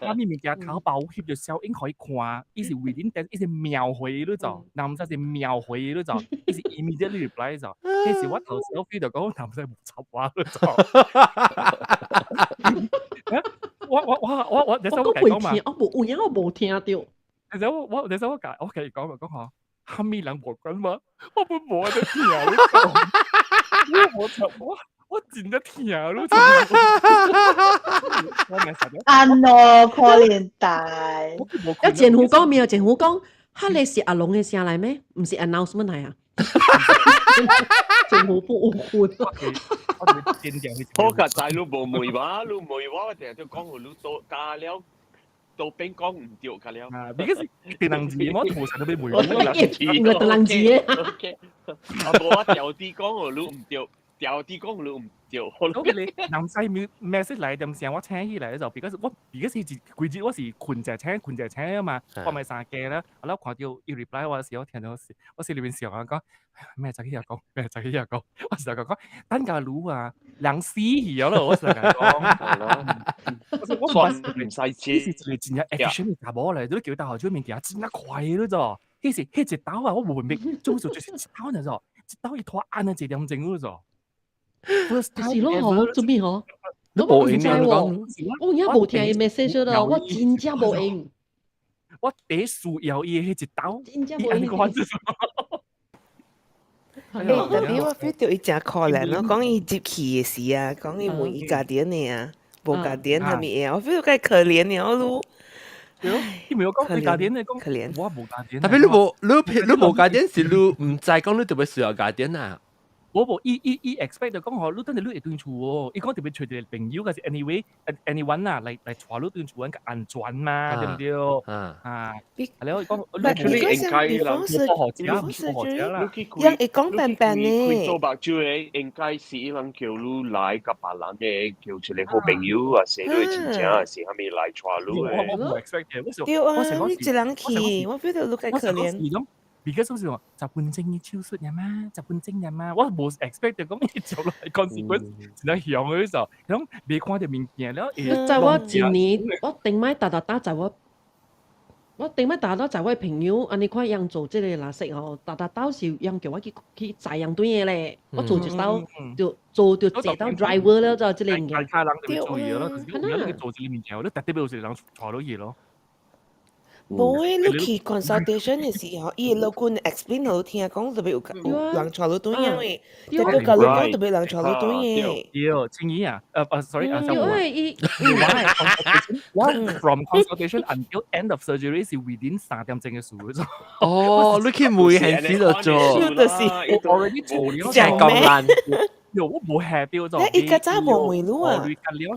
啥物物件淘寶翕著小影可以看，伊是 within 10，伊是秒回你做，男仔是秒回你做，伊是 immediately reply 做。彼時我頭先 feel 到講男仔無插話你做。我我我我我，你我講嘛？我無有影，我無聽著。其實我我，你首我講，我繼續講咪講嗬，蝦米人無關嘛，我本無喺度聽你講，我我我我真正聽你。安喏，可憐大。一前夫講咩？前夫講，哈你是阿龍嘅聲來咩？毋是 announcement 嚟啊？前夫不誤會。我個仔你無問我，你問我，我定就講予你多加了。都變講毋對較了。啊，because 電人字我圖上都俾問我。我電人字嘅。啊，無我調啲講予你毋對，調啲講予你毋對。我你南西 message 來點聲，我請起來就，because 我 because 是規日我是困者請困者請啊嘛，我咪三更啦，我看到伊 reply 我時，我聽到我心裏面想啊講，咩就去遐講，咩就去遐講，我實講等下滷啊，人死去了咯，我實講。我唔使知，呢是一個真正 efficient 嘅查某嚟，你叫大學做物件真正快咯，咋？彼是彼一刀啊，我無明白，做做就是一刀呢，咋？一刀伊拖按咗一點鐘咯，咋？是咯，嗬，做咩嗬？你無閒啊？我而家無聽伊 message 咯，我真正無閒。我第需要伊的彼一刀，真正無閒。 欸，特別我 feel 到伊誠可憐咯，講伊入去的時啊，講伊問伊家電的啊，無家電啥物的，我 feel 到較可憐了咯。伊沒有講伊家電的，講可憐，我無家電。特別你無你你無家電是你毋知講你特別需要家電啊？我無伊伊伊 expect 就講吼，你等陣你會轉厝哦。伊講特別揣一個朋友，還是 anyway anyone 啊，來來帶你轉厝，較安全嘛，對毋對？啊，係咧，伊講，你應該啦，無人會講平平呢。做目睭的應該是伊人叫你來，佮別人的叫一個好朋友啊，是你的親戚啊，是啥物來帶你的。我無 expect 嘅，對啊，你一人去，我 feel 到你較可憐。 because 好似話10分鐘嘅手術呀嘛，十分鐘呀嘛，我無 expect 到講伊做落來 consequence 真係強嘅時候，講未看著物件了。在我一年，我頂擺逐逐打在我，我頂擺逐逐在我朋友，按呢看𪜶做這個垃圾吼，逐逐到時𪜶叫我去去載𪜶轉的咧，我做一道就做就坐到 driver 了，就這個物件。其他人就注意咯，可是你做這個物件，你特別有一個人帶落去咯。無誒，你去 consultation 的時候，伊老君 explain 予你聽，講特別有有人帶你轉的，特別共你講特別人帶你轉的。對，青姨啊，sorry 啊，小胡啊，伊我 from consultation until end of surgery 是 within 3點鐘嘅事。哦，你去每件事就做，就是我 already 做了，真係咁難。有我無下掉咗。伊較早無問你啊。我了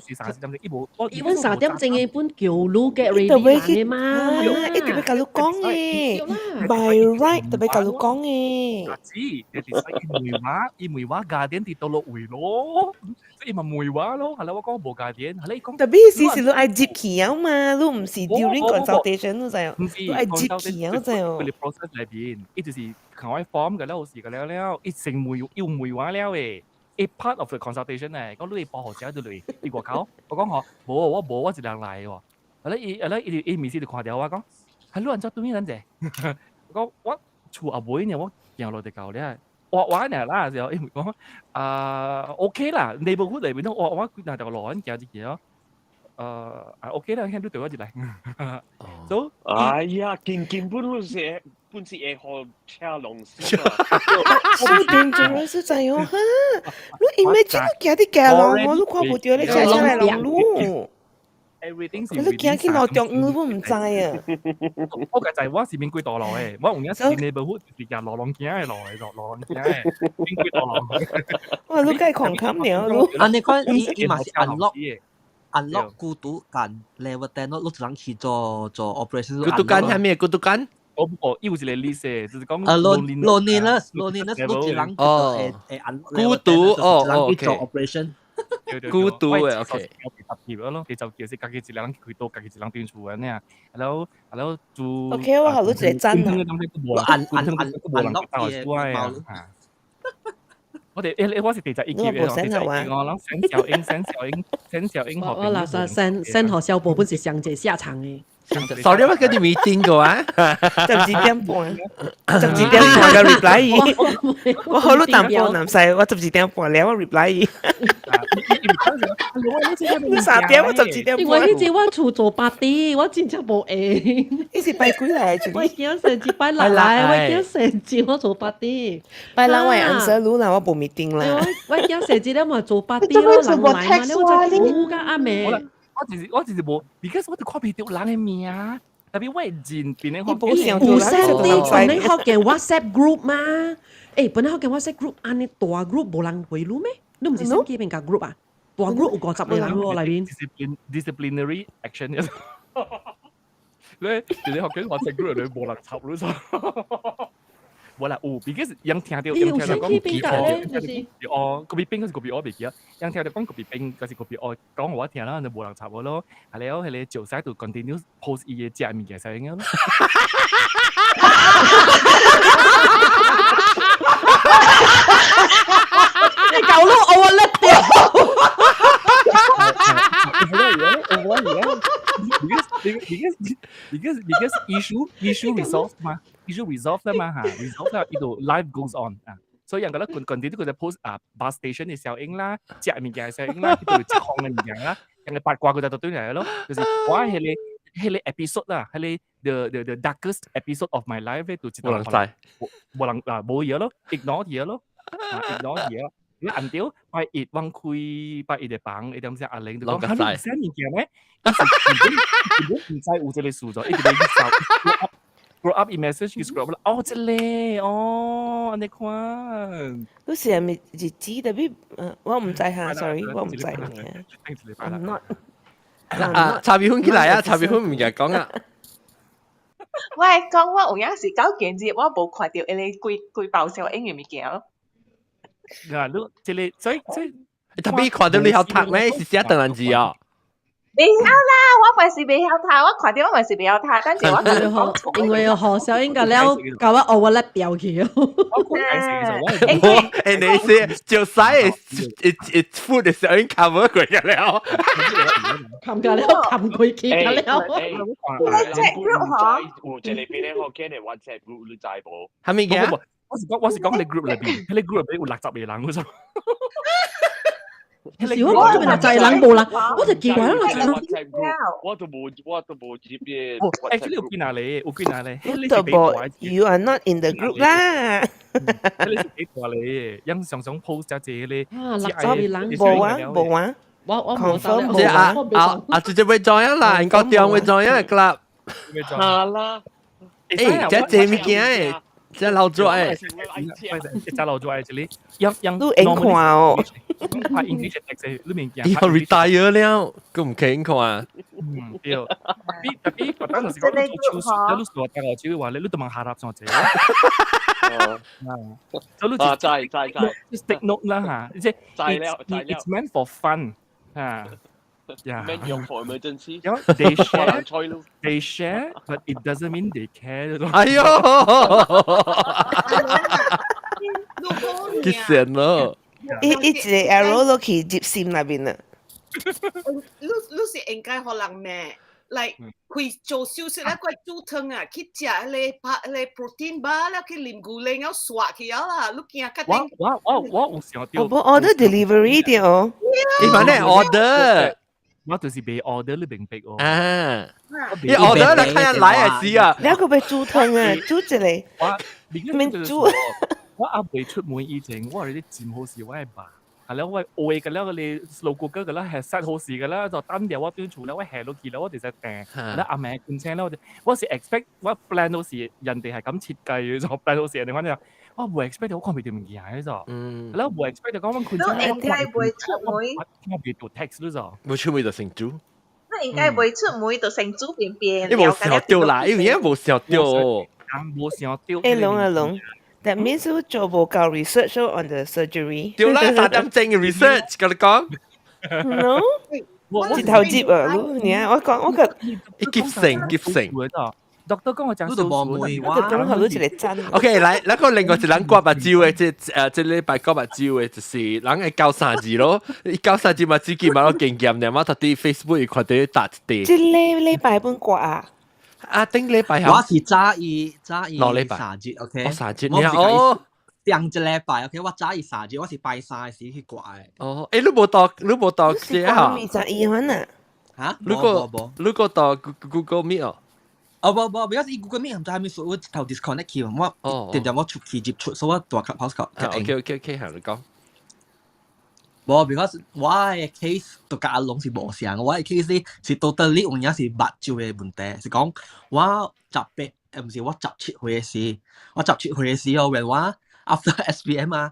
是3點鐘，伊無。伊阮三點鐘的本叫你 get ready 的嘛。伊特別共你講的，by right 特別共你講的。知，你是伊問我，伊問我家電佇佗落位咯，所以伊嘛問我咯，後來我講無家電，後來伊講。特別是是你愛入去啊嘛，你毋是 during consultation 你知哦，你愛入去啊，知哦。佢哋 process 裏邊，伊就是看我 form 嘅了，有時嘅了了，伊成問又問我了誒。a part of the consultation 咧，講你報學者就嚟，伊外口，我講嗬，無我無我一人來喎。後來伊後來伊伊面試就看著我講，係你按怎對面人者？我講我厝後尾呢，我行落就夠了。我我呢啦時候，伊講啊 OK 啦，neighborhood 裏邊都我我嗱條路行一去咯。啊 OK 啦，聽你對我一來。所以哎呀，根根本就是本是會予車弄死嘛。 So dangerous 知影哈？你 imagine 你行佇街路，我都看無著你車車來弄路。Everything 是你行去路中央，我毋知啊。我個就係我是免幾多路嘅，我有影是 neighborhood 是行路浪行嘅路嘅，路路浪行嘅，免幾多路。哇！你梗係狂冚了，你。啊，你看伊伊嘛是 unlock 孤獨感 level 10 咯，你一人去做做 operation。孤獨感係咩？孤獨感？我不過伊有一個 list 嘅，就是講啊，loneliness loneliness，你一人哦，會 unlock 孤獨哦哦，去做 operation。孤獨嘅，OK。特別咯，佢就叫是家己一個人開刀，家己一個人轉厝嘅呢。然後然後做。 OK，我好你一個讚啊。按按按按 unlock 嘅。我哋誒我是第11級嘅，第11級我諗沈小英、沈小英、沈小英我我嗱實沈沈何小寶本是上濟下場嘅。 Sorry，我跟住 meeting 過啊， 12點半，12點半嘅 reply 伊。我好你淡薄南西，我十二點半了，我 reply 伊。你3點，我十二點半。因為彼陣我厝做 party，我真正無閒。你是拜幾來？我驚成日拜六來，我驚成日我做 party。拜六我 answer 你啦，我無 meeting 啦。我驚成日咧嘛做 party 咯，人來嘛，你我就苦甲暗暝。我就是無，because 我就看袂到人的名，特別我的人變咧。有 send 啲本來學嘅 WhatsApp group 嘛？欸，本來學嘅 WhatsApp group，按呢大 group 無人回你咩？你毋是 send 幾邊個 group 啊？大 group 有50個人喎內面。 Disciplinary action 你你學緊 WhatsApp group 你無人插你錯。無啦，有，because 人聽到，人聽到講邊個咧？哦，個邊邊嗰是個邊我袂記啊。人聽到講個邊邊，嗰是個邊我講我聽啦，就無人插我咯。係了，彼個就使就 continue post 伊嘅食物件使用咯。你搞到我甩掉。 Because issue resolve 嘛，issue resolve 啦嘛嚇，resolve 啦，呢度 life goes on 啊，所以人覺得 continue 佢就 post 啊 bus station 嘅效應啦，食物件嘅效應啦，呢度一項嘅物件啦，人哋八卦佢就對嚟咯，就是我係你彼個 episode 啦，彼個 the darkest episode of my life 咧，就無人知，無人啊無嘢咯，ignore 嘢咯，啊 ignore 嘢。你按掉拜一往開拜一的房，伊點聲阿玲就講，哈你唔寫物件咩？根本毋知有這個事咗，一直咧去搜，scroll up 伊 message 去 scroll up 哦，這個哦，按呢款。你是係咪日子特別？我毋知哈，sorry，我毋知嘅。I'm not。啊，茶米粉起來啊，茶米粉物件講啊。我係講我有影時搞見字，我無看著彼个規規包小英嘅物件咯。啊，你這個所以所以，特別看到你曉讀咩？是寫唐人字哦。袂曉啦，我嘛是袂曉讀，我看著我嘛是袂曉讀，但是我講因為何小英個了，共我學我甩掉去哦。我誒，你是就使一一副的小英 cover 過個了，冚個了，冚過去個了。 WhatsApp group 嗬？有這個邊咧，我見的 WhatsApp group 你知無？係咪嘅？我是講你 group 裏邊，彼個 group 裏邊有60個人嗰種。是我講這邊60個人無人，我就奇怪啦，60人。我都無入嘅。 Actually 有幾若個，有幾若個。你都無，You are not in the group 啦。你是幾大個？人常常 post 只這個。啊，60個人。無啊，無啊。我我無 confirm 無啊啊啊！直接會 join 啦，應該點會 join club。哈啦。誒，這這物件誒。這老做誒，這老做誒，這裡樣樣你會看哦，拍 English text 你物件。伊 retire 了，佢唔肯看。嗯，對。特別特別，當時講你做手術，你做大學手話你，你都問下納上這。哦。所以你啊，在在在。 Take note 啦嚇，即係 it's meant for fun 嚇。 Yeah. Meant 用 for emergency. They share, they share, but it doesn't mean they care. 哎呦，幾神咯！伊伊一個 arrow 落去入心內面啦。你是應該予人罵，來開做手術咧，過煮湯啊，去食彼个拍彼个 protein bar 了，去啉牛奶了，刷去了啦，你驚較我我我我有想到。我無 order delivery 的哦。你反正 order。我就是袂 order 你明白哦。啊，你 order 來看下來係是啊。你個欲煮湯啊，煮一個。我免煮。我阿未出門以前，我係啲真好是我的爸。係啦，我愛嘅啦，你 slow cooker 嘅啦，係 set 好時嘅啦，就單掉我端厝啦，我下落去啦，我哋就訂。啦阿妹見青啦，我是 expect 我 plan 到時人哋係咁設計嘅，就 plan 到時人哋反正我唔 expect 我看袂到物件嘅就，啦唔 expect 講我困你應該袂出門，我袂做 text 咯就。冇出門就成煮。你應該袂出門就成煮便便。你無想到啦，因為無想到。無想到。誒龍啊龍，That means 你做無夠 research on the surgery。對啦，3點鐘嘅 research，跟你講。 No，一頭接啊！你啊，我講我個。急成急成。 doctor 講我講你都無問我講好你一個真。 OK，來，那個另外一人割目睭的，這這禮拜割目睭的，就是人會九三字咯，伊九三字嘛，自己嘛，經驗呢嘛，特佇 Facebook 伊看到打一地。這個禮拜本割啊？啊，頂禮拜我是早伊早伊兩禮拜三日，OK。哦，三日，你哦。上一禮拜，OK，我早伊三日，我是拜三時去割的。哦，欸，你無到，你無到這哈？ 21分啊？嚇？你個你個到 Google Meet 哦？哦無無，because 伊 Google Meet 毋知啥物事，我一頭 disconnect 去，我定定我出去入出，所以我大 Clubhouse 個。 OK，係你講。無，because 我的 case 就佮阿龍是無相，我的 case 是 totally 有影是目睭的問題，是講我18，毋是我17歲的時，我十七歲的時候，when 我 after SPM 啊，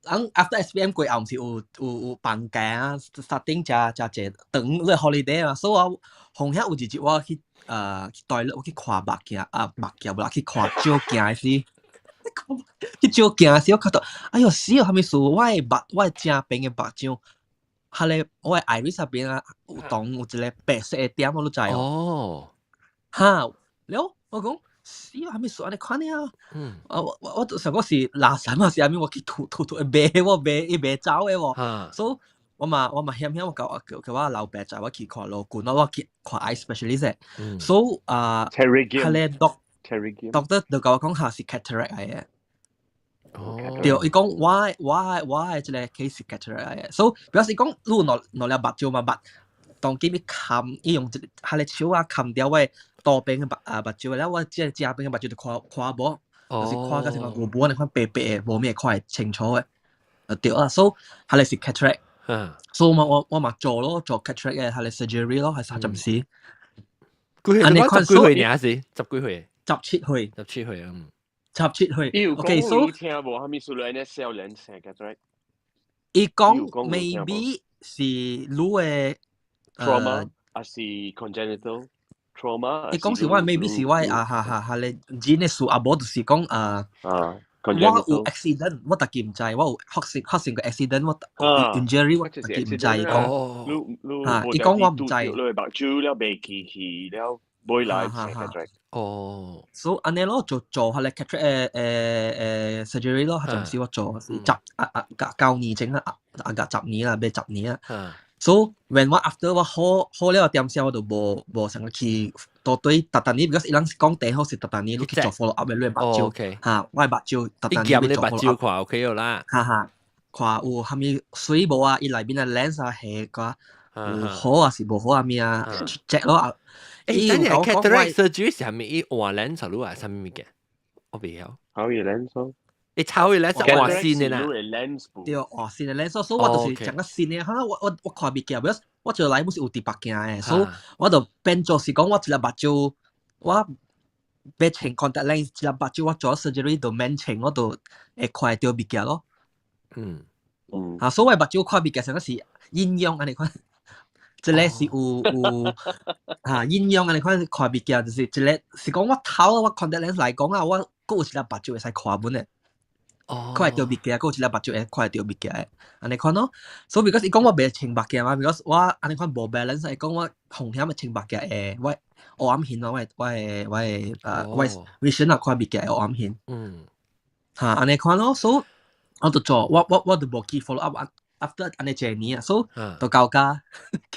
人 after SPM 過後毋是有放假啊，starting 誠誠濟長咧 holiday 嘛，所以我紅遐有一日我去 toilet 我去看目鏡啊，目鏡無啦，去看照鏡的時，去照鏡的時，我看到，哎喲死哦，啥物事？我的正邊的目睭，彼個我的 iris 那邊啊，有當有一個白色的點，我都知哦。哦。哈，了我講死啊，啥物事按呢款啊？啊，我就想講是垃圾嘛，是啥物？我去吐吐吐，袂我袂伊袂走的喎。所以我嘛險險，我叫我老爸載我去看老君，我去看 eye specialist。所以啊，彼個 doctor 就共我講下是 cataract 來的。哦。對，伊講我的這個 case 是 cataract 來的，所以表示講你有兩粒目睭嘛，目當今伊冚，伊用一彼個手啊冚掉我的左邊的目睭，了我這個正邊的目睭就看看無，就是看甲成個牛無按呢款白白的，無咩看會清楚的。對啊，所以彼個是 cataract。所以我嘛做咯，做 cataract 的彼個 surgery 咯，係三十時。幾歲？你講十幾歲爾是？十幾歲？17歲。17歲嗯。17歲。OK，所以聽無啥物事來呢？少年生 cataract。伊講 maybe 是你的 trauma，還是 congenital trauma？伊講是我 maybe 是我啊哈哈哈咧 gene 的事，啊無就是講啊。啊。我有 accident，我逐個毋知，我有發生過 accident，我 injury 我逐個毋知講。啊，伊講我毋知。你目睭了袂記去了，尾來生 cataract。哦。所以按呢咯，做做彼個 cataract 誒 surgery 咯，陣時我做是十啊啊9年前啊，啊個十年啦，欲十年啊。So when 我 after 我好好了點聲，我就無想去到對逐逐年，because 伊人是講第好是逐逐年你去做 follow up 的你目睭，哈，我的目睭逐逐年你目睭看 OK 啦，哈哈，看有啥物水無啊，伊內面的 lens 啊下個有好啊是無好啊物啊，check 咯啊。誒，等陣 cataract surgery 是係咪伊換 lens 啊？啥物物件？我袂曉。炒伊 lens。你炒伊 lens 換新的啦。對，換新的 lens，所以我就是講個新的，哈，我看物件，我就來本是有佇目鏡的，所以我就變做是講我一粒目睭，我欲穿 contact lens，一粒目睭我做 surgery 就免穿，我就會看會著物件咯。啊，所以我目睭看物件上個是陰陽按呢款，一個是有啊陰陽按呢款看物件，就是一個是講我頭我 contact lens 來講啊，我閣有一粒目睭會使看本的。哦，看會著物件，閣有一粒目睭會看會著物件的，按呢款咯。所以 because 伊講我袂穿目鏡嘛，because 我按呢款無 balance，伊講我風險會穿目鏡會我黑暗顯咯，我的 vision 啊看物件會黑暗顯。嚇，按呢款咯，所以我就做，我就無去 follow up after 按呢一年啊，所以就到家，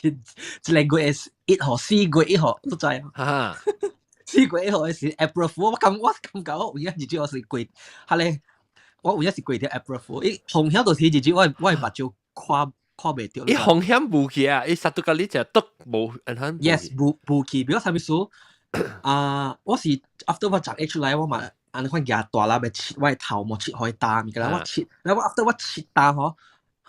一個月1號，4月1號，都知啊。4月1號的時 April Fool，我感覺我有影日子我是過，彼個。我有影是過條 April Fool，伊風險就是日子我的目睭看看袂著。伊風險無去啊！伊殺到甲你只篤無， Yes，無去，比如啥物事啊？我是 after 我十一出來，我嘛按呢款舉大啦，欲切我的頭毛切予伊焦物件，我切，然後我 after 我切焦吼，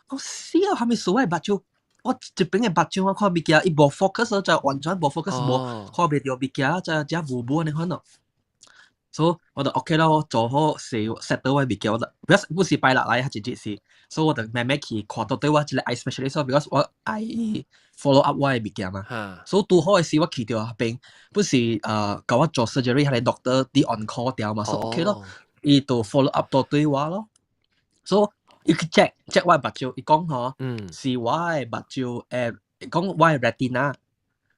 我死啊！係咪數我目睭？我一邊嘅目睭我看物件，伊無 focus 就完全無 focus，無看袂著物件，就只霧霧按呢款咯。所以我就 OK 啦，我做好勢 set 到我物件，我就不是拜六來，係一日是，所以我就慢慢去看到底我一個 eye specialist，because 我愛 follow up 我嘅物件嘛。所以拄好嘅時我去到彼邊，不是共我做 surgery 彼个 doctor 佇 on call 掉嘛，所以 OK 咯，伊就 follow up 到對我咯。所以伊去 check check 我嘅目睭，伊講吼，是我嘅目睭講我嘅 retina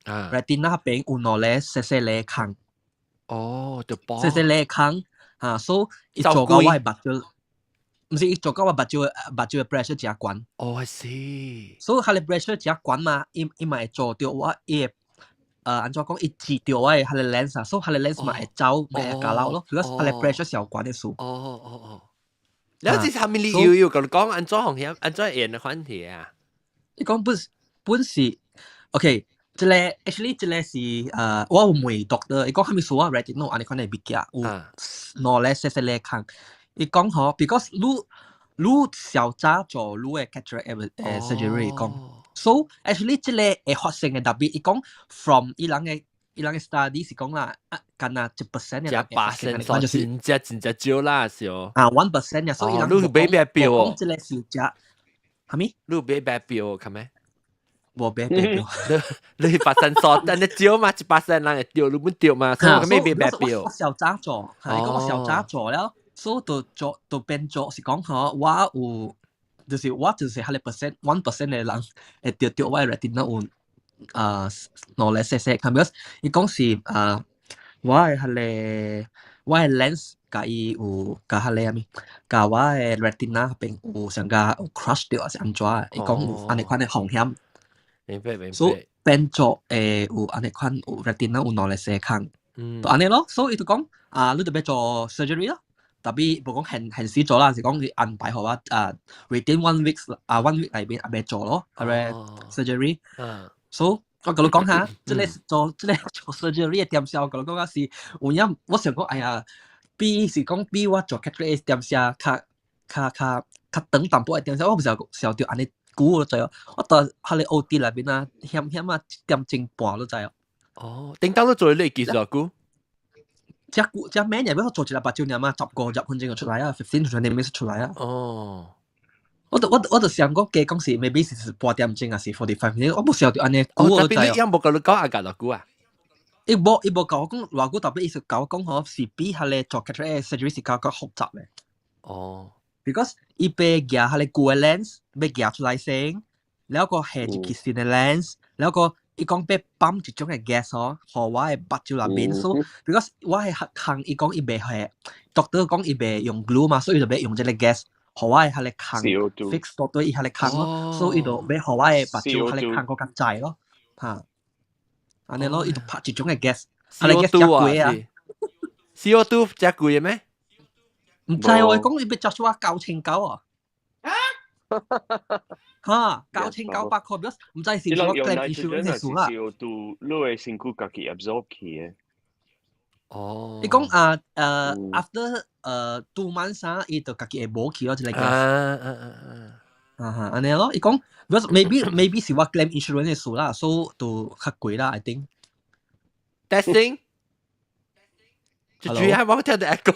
retina 彼邊有兩個細細个空。哦，就波細細个空嚇，所以伊做到我嘅目睭，毋是伊做到我目睭嘅 pressure 誠懸。哦，I see。所以彼个 pressure 誠懸嘛，伊嘛會做著我伊會按怎講，伊擠著我嘅彼個 lens 啊，所以彼個 lens 嘛會走，嘛會加老咯。如果彼個 pressure 小懸的數。哦哦哦。你這係咪理由要共你講按怎風險，按怎會的問題啊？伊講本本是，OK。這個 actually 這個是我有問 doctor，伊講啥物事啊 retinal 按呢款的物件有兩个細細个空。伊講吼，because 你小早做你的 cataract surgery 講，so actually 這個會發生的，特別伊講 from 伊人的 study 是講啦，啊，敢若1% 的人會發生，就是真正真正少啦，是哦。啊，1% 啊，所以伊人你買白表哦，這個是食，啥物？你買白表係咩？無買白表，你發生數，但你少嘛，1%人會著，你本著嘛，所以我咩買白表？我小早做，係講我小早做了，所以就做就變做是講吼，我有就是我就是彼个 percent 1% 的人會著著我的 retina 有啊兩个細細，because 伊講是啊，我的彼个我的 lens 共伊有共彼個啥物，共我的 retina 彼邊有上共有 crush 著，還是按怎？伊講有按呢款的風險。明白明白。所以變做會有按呢款有 retina 有兩个細空，就按呢咯。所以伊就講啊，你著欲做 surgery 咯。特別無講現現時做啦，是講伊安排予我啊，within one week 啊 one week 內面也欲做咯，彼个 surgery。所以我共你講下，這个做這个做 surgery 的點數，我共你講啊是有影，我想講哎呀，比是講比我做 cataract 點數較較較較長淡薄的點數，我毋是想著按呢久就知哦。我到彼个 OT 內面啊，險險啊1點鐘半都知哦。哦，頂當都做你幾多久？這久這免入要做一個目睭爾嘛，10、50分鐘就出來啊，15 to 20 minutes 出來啊。哦。我就想講，加講是 maybe 是半點鐘，還是45 minutes，我無想著按呢久。哦，特別你有無共你講啊？偌久啊？伊無共我講偌久，特別伊是共我講吼，是比彼个做 cataract surgery 是較較複雜的。哦。 Because 伊欲夾彼个舊的 lens，欲夾出來先，了閣下一支新的 lens，了閣伊講欲泵一種的 gas 吼，予我的目睭內面，所以 because 我的空，伊講伊袂下，doctor 講伊袂用 glue 嘛，所以伊就欲用這个 gas，予我的彼个空 fix 到對伊彼个空咯，所以伊就欲予我的目睭彼个空閣較濟咯，嚇，按呢咯，伊就拍一種的 gas，彼个 gas 誠貴啊，CO2 誠貴的咩？毋知喎，伊講伊欲 charge 我9900啊！哈，9900塊，毋知是毋是我 claim insurance 的數啦。 CO2，你的身軀家己 absorb 去的。哦。伊講啊after 2 months 啊，伊就家己會無去咯，這個 gas。啊啊啊啊！啊哈，按呢咯，伊講，because maybe 是我 claim insurance 的數啦，所以就較貴啦，I think。 Testing。就主要係我聽到 echo。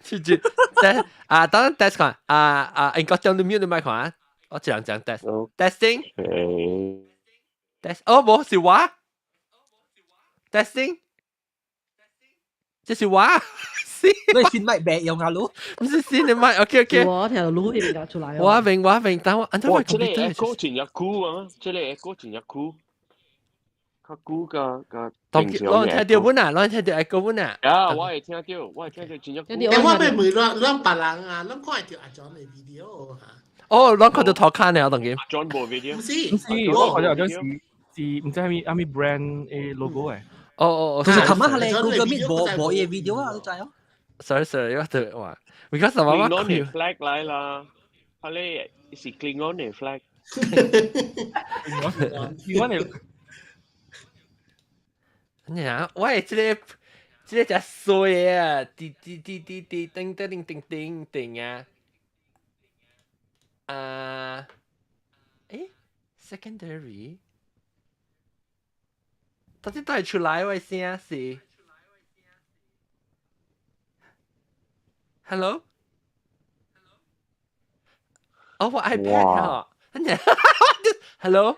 就就 test 啊，當然 test 看啊啊，應該將你 mute 你麥看啊，我這樣講 test testing test 哦，無是我 testing，這是我，是你新麥白用啊，滷，毋是新的麥，OK OK。我聽到滷彼邊出來。我明我明，等我按照我這個 echo 真正久啊，這個 echo 真正久。較久共共當攏聽著阮啊，攏聽著 echo 阮啊。啊，我會聽著，我會聽著真正久。欸，我欲問咱咱別人啊，咱看會著阿 John 的 video 哈。哦，咱看著塗跤呢，當今。阿 John 無 video。毋是，毋是，我看著阿 John 是毋知啥物啥物 brand 的 logo 的。哦哦哦，就是琴晚彼個 Google Meet 無無伊的 video 啊，你知哦？Sorry sorry，我特別話，because 我我 Klingon 的 flag 來啦，彼个是 Klingon 的 flag。 Klingon 的。你啊，喂，這個這衰啊，滴滴滴滴滴，叮叮叮叮叮叮啊！啊，誒，secondary，到底帶出來我聲是？Hello？哦，我 iPad 嗬，跟住，Hello？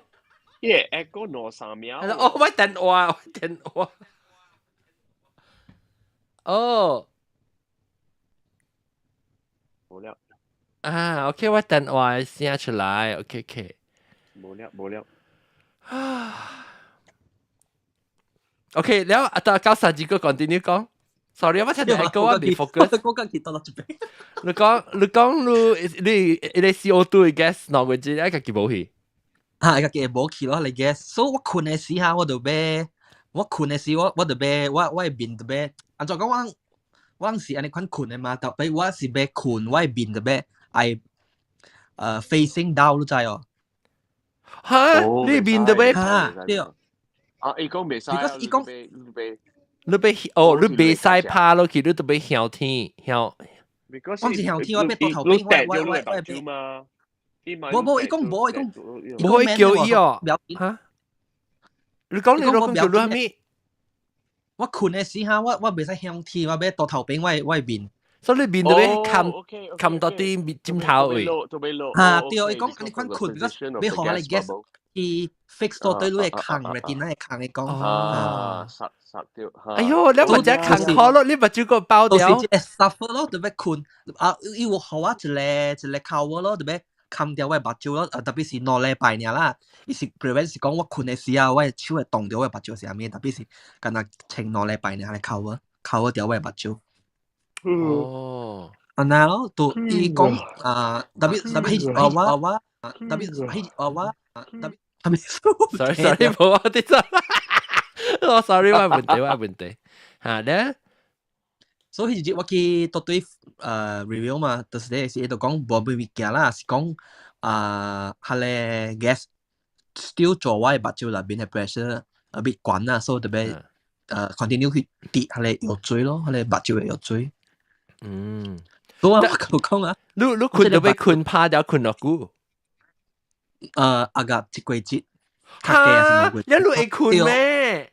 耶，echo 兩三秒。哦，我電話，我電話。哦。無了。啊，OK，我電話聲出來，OK OK。無了無了。啊。OK，了啊，到九三二個 continue 講。Sorry，我聽到 echo 我未 focus。我講結到落一邊。你講你講你你你 CO2 嘅 gas 兩個字，一個記無去。嚇，家己會無去咯，你 gas。所以我睏的時下我就欲，我睏的時我我就欲，我我的面就欲，按怎講我我是按呢款睏的嘛，特別我是欲睏，我的面就欲愛facing down，你知哦？嚇，你面就欲嚇對。啊，伊講袂使，伊講你欲哦，你袂使拍落去，你都欲向天向。我是向天，我欲倒頭邊，我我我我嘛。無無，伊講無，伊講無可以叫伊哦。嚇？你講你老公叫你啥物？我睏的時下，我我袂使向天，我欲倒頭邊，我我面。所以你面都欲冚冚到啲面枕頭位。嚇對，伊講你款睏，欲予彼个 gas 伊 fix 到對你的空 retina 的空的講。啊，殺殺掉。哎喲，你目睭空苦咯，你目睭個包掉。就是一個 suffer 咯，特別睏啊，伊有予我一個一個 cover 咯，特別冚掉我的目睭咯，特別是兩禮拜爾啦，伊是 prevent 是講我睏的時候，我的手會凍著我的目睭是啥物，特別是敢若穿兩禮拜爾來 cover cover 掉我的目睭。哦，按呢咯，就伊講啊，特別特別彼我我特別彼我我特別係咪？Sorry sorry，無我啲錯，我 sorry 我問題我問題，嚇咧。所以彼日我去倒對review 嘛，就是咧是伊就講無咩物件啦，是講啊，彼個 gas still 做我的目睭內面的 pressure a bit 懸啦，所以特別continue 去滴彼個藥水咯，彼個目睭的藥水。所以我講啊，你你睏都欲睏趴掉睏偌久？阿個一個月，哈，你會睏咩？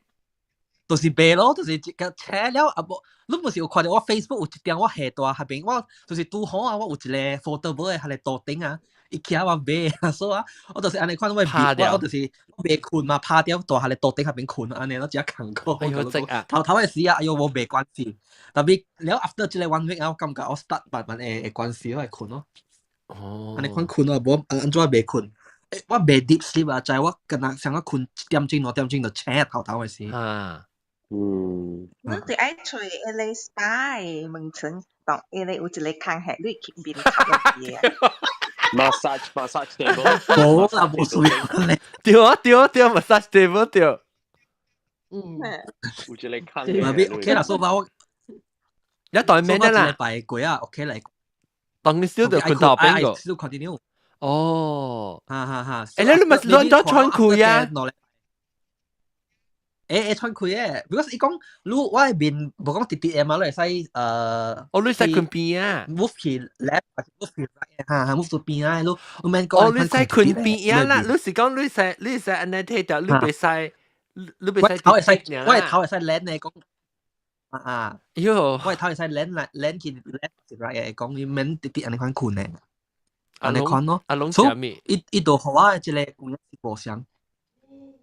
就是白咯，就是一個車了啊無，你毋是有看著我 Facebook 有一張我下大彼邊，我就是拄好啊，我有一個 foldable 的彼個桌頂啊，伊徛我買啊，所以啊，我就是按呢款我我我就是袂睏嘛，趴掉蹛彼個桌頂彼邊睏，按呢咯真艱苦。哎喲，正啊！頭頭的時啊，哎喲，無袂關係，特別了 after 這個 one week 啊，我感覺我 start 慢慢會會關係，我會睏咯。哦。按呢款睏啊，無按怎袂睏？我袂 deep sleep 啊，就係我敢若想要睏一點鐘兩點鐘就醒頭頭的時。啊。你就愛揣彼个 SPA 的門診，當彼个有一個空客，你去面頭落去啊。 Massage massage table。無啦，無需要咧。對啊對啊對，massage table 對。有一個空嘅。OK 啦，所以我一當咩啦？禮拜過啊，OK 嚟。當你燒到睏頭邊個。燒 continue。哦。哈哈哈。誒，你咪亂咗穿開啊？會會喘氣的，because 伊講你我的面無講直直的嘛，你會使哦，你使睏邊啊，move 去 left 還是 move 去 right 哈哈，move 到邊啊，你你免講。哦，你使睏邊啊啦，你是講你使你使按呢睇掉，你袂使，你袂使。頭會使，我的頭會使攣的講。啊啊，喲，我的頭會使攣來攣去 left 是 right 的，講你免直直按呢款睏的，按呢款咯。阿龍所以伊伊就予我的這個有影是無相。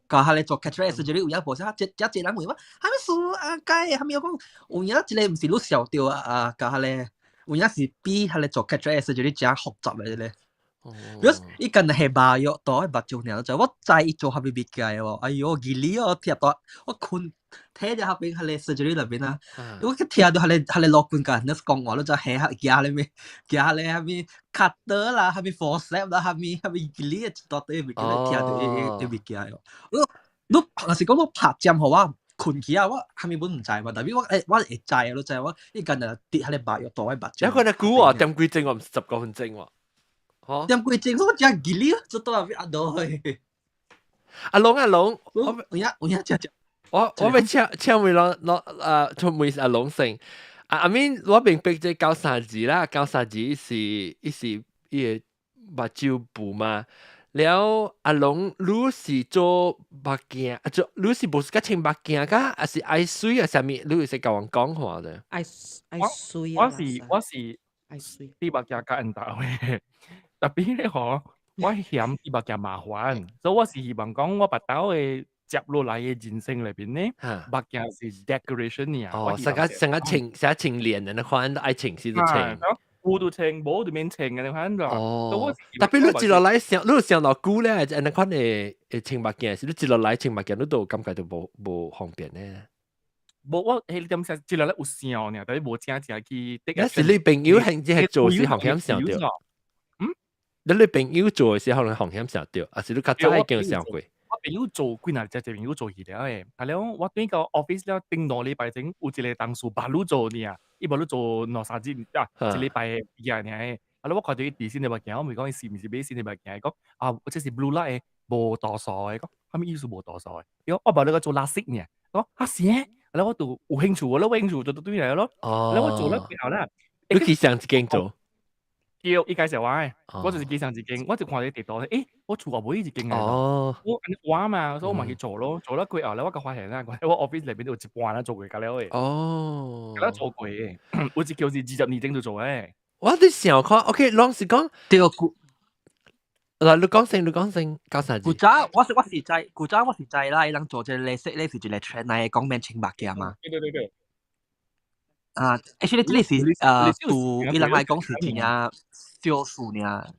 共彼个做 cataract surgery 有影無啥，這這濟人問我，啥物事啊？該啥物我講有影這個毋是你笑著啊啊，共彼个有影是比彼个做 cataract surgery 誠複雜的這個。Because 伊敢若下麻藥蹛彼目睭爾，就我知伊做啥物物件的無？哎喲，義理哦，聽到我睏佇咧彼邊彼个 surgery 內面啊，我去聽著彼個彼個老君共 nurse 講話，你知下下舉咧咩？舉咧啥物 cutter 啦，啥物 forceps 啦，啥物啥物義理一大堆物件，聽著伊伊物件哦。你你若是講我拍針予我睏去啊，我啥物本毋知嘛，但是我會我會知啊，你知我伊敢若滴彼個麻藥蹛我目睭。一個你估啊，點幾鐘我毋是10個分鐘喎。點幾鐘我真義理，這倒來阿落去。阿龍阿龍，我有影有影真正。我我欲請請問攞攞從問阿龍先。啊阿面我明白這九三二啦，九三二是伊是伊個目睭布嘛。了阿龍，你是做目鏡，啊做你是無是較穿目鏡噶，還是愛水啊？啥物？你會使共阮講話的？愛愛水我是愛水，戴目鏡較緣投的，特別咧吼，我嫌戴目鏡麻煩，所以我是希望講我腹兜的接落來的人生裏邊呢，目鏡是 decoration 爾。哦，成個成個穿成個穿臉的那款愛穿是就穿。有就穿，無就免穿嘅，你看就。哦，特別你接落來上，你上落久咧，按呢款的會穿目鏡，是你接落來穿目鏡，你都感覺到無無方便咧。無，我彼點時接落來有想爾，但是無正正去。那是你朋友還是做時風險想著？嗯？你朋友做的時候，風險想著，還是你較早已經想過？我朋友做幾若隻隻朋友做去了的，啊了我轉到 office 了，頂兩禮拜前有一個同事捌你做爾，伊無你做兩三日啊，一禮拜的物件爾的。啊了我看著伊戴新的目鏡，我問講伊是毋是買新的目鏡，伊講啊，這是 blue light 的，無度數的。講啥物意思無度數的？伊講我捌你個做 LASIK 爾，我講啊是欸，啊了我就有興趣，我有興趣就對來咯。哦，了我做了過後啦，你去上一間做？對，伊介紹我的，我就是去上一間，我就看著地圖，欸，我厝外尾一間來。哦，我按呢換嘛，所以我嘛去做咯，做了過後咧，我才發現啦，我 office 內面有一半人做過甲了的。哦，甲了做過的，有一叫是20年前就做的。我佇想看，OK，攏是講對，嗱，你講先，你講先，講啥古早我是知，古早我是知啦，伊人做這個鐳射咧是一個 trend 來的，講免穿目鏡嘛。對對對對。啊，actually 這個是對伊人來講是真正少數爾。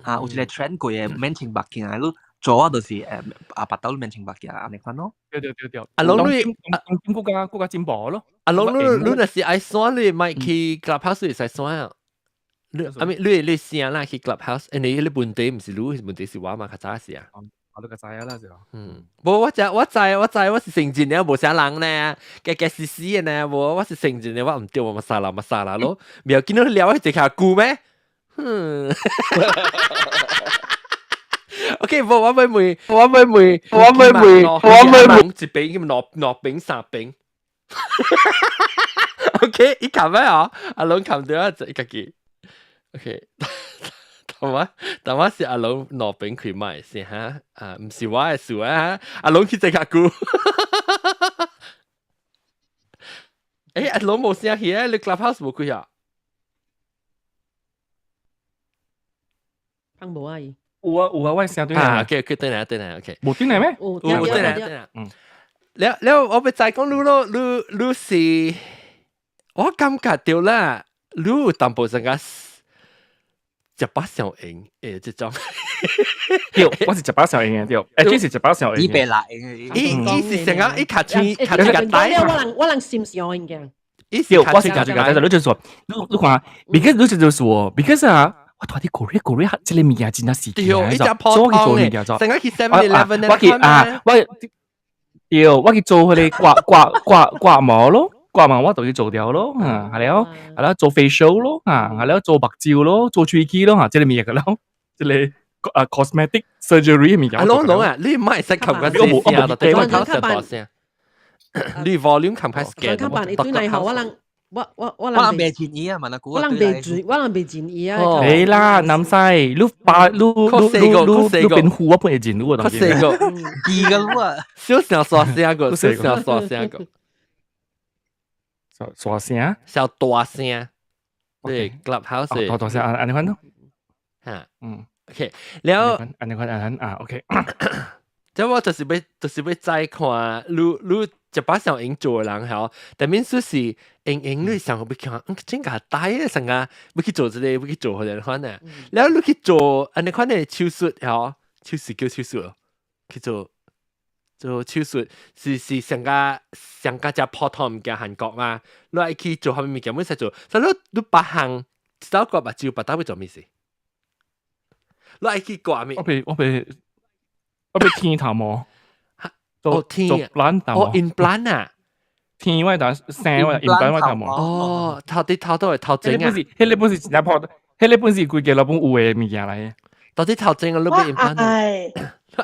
啊，有一個 trend 過的免穿目鏡，你做啊就是啊，腹兜免穿目鏡，按呢款咯。對對對對。阿龍你當今閣較閣較進步咯。阿龍你你若是愛選，你莫去 Clubhouse 會使選啊。你啊咪你你聲啦去 Clubhouse，因為彼個問題毋是你，問題是我嘛，較早時啊。我都較知影啦，就。嗯，無我知我知我知我是成真的，無啥人呢，假假死死的呢，無我是成真的，我毋對，我嘛殺啦嘛殺啦咯，袂見到你聊一下久咩？哼。OK，無我欲問，我欲問，我欲問，我欲問，一邊咁兩兩邊三邊。OK，伊冚咩哦？阿龍冚著啊，就伊家己。OK，頭我頭我是阿龍兩邊開麥先哈，啊，毋是我的事啊，阿龍去坐較久。欸，阿龍無聲去啊，你 Clubhouse 無開啊？放無啊伊？有啊有啊，我聲對啊，OK OK，對啦對啦，OK。無對來咩？有有對來對來。嗯。了了，我欲再講你咯，你你是，我感覺著啦，你有淡薄仔個食飽上癮的這種。對，我是食飽上癮的對，欸，這是食飽上癮。伊白來的。伊伊是成個伊卡穿卡穿個帶。我人我人心上癮嘅。伊對，我是卡穿個帶，你就說，你你看，because 你就說，because 啊。我住佇 Korea Korea 這個物件真正是對，伊只普通的，成個去 Seven Eleven 我去啊，我對，我去做彼個刮刮刮刮毛咯，刮毛我就去做掉咯，啊，係了，係了做 facial 咯，啊，係了做目睭咯，做喙齒咯，哈，這個物件咯，這個啊 cosmetic surgery 物件。啊，龍龍啊，你莫使冚個細聲，就對我頭小大聲，你 volume 冚較緊。較慢，伊對來吼，我人。我我我人袂建議啊，問阿姑。我人袂建，我人袂建議啊。你啦，南西，你把你你你你你變虎，我本會認你啊。較細個，記個你啊。小聲刷聲個，小聲刷聲個。刷刷聲？小大聲。對，Clubhouse。大大聲，按按呢款咯。嚇，嗯，OK，了。按呢款按啊，OK。這我就是欲，就是欲再看，你你一擺上用做的人吼，但面說是用用你想欲看，真個呆咧，成個欲去做這個，欲去做彼個款呢。了你去做按呢款的手術吼，手術叫手術，去做做手術是是上個上個只普通物件韓國嘛，你愛去做啥物物件，欲使做，所以你你別項一走割目睭，別搭欲做物事？你愛去割物？我欲我欲。我欲添頭毛，哦添，做 implant 哦 implant 啊，添我頭生我 implant 我頭毛。哦，頭佇頭都會頭前啊。彼個本是真正破，彼個本是規家老本有的物件來的。到底頭前啊，你欲 implant？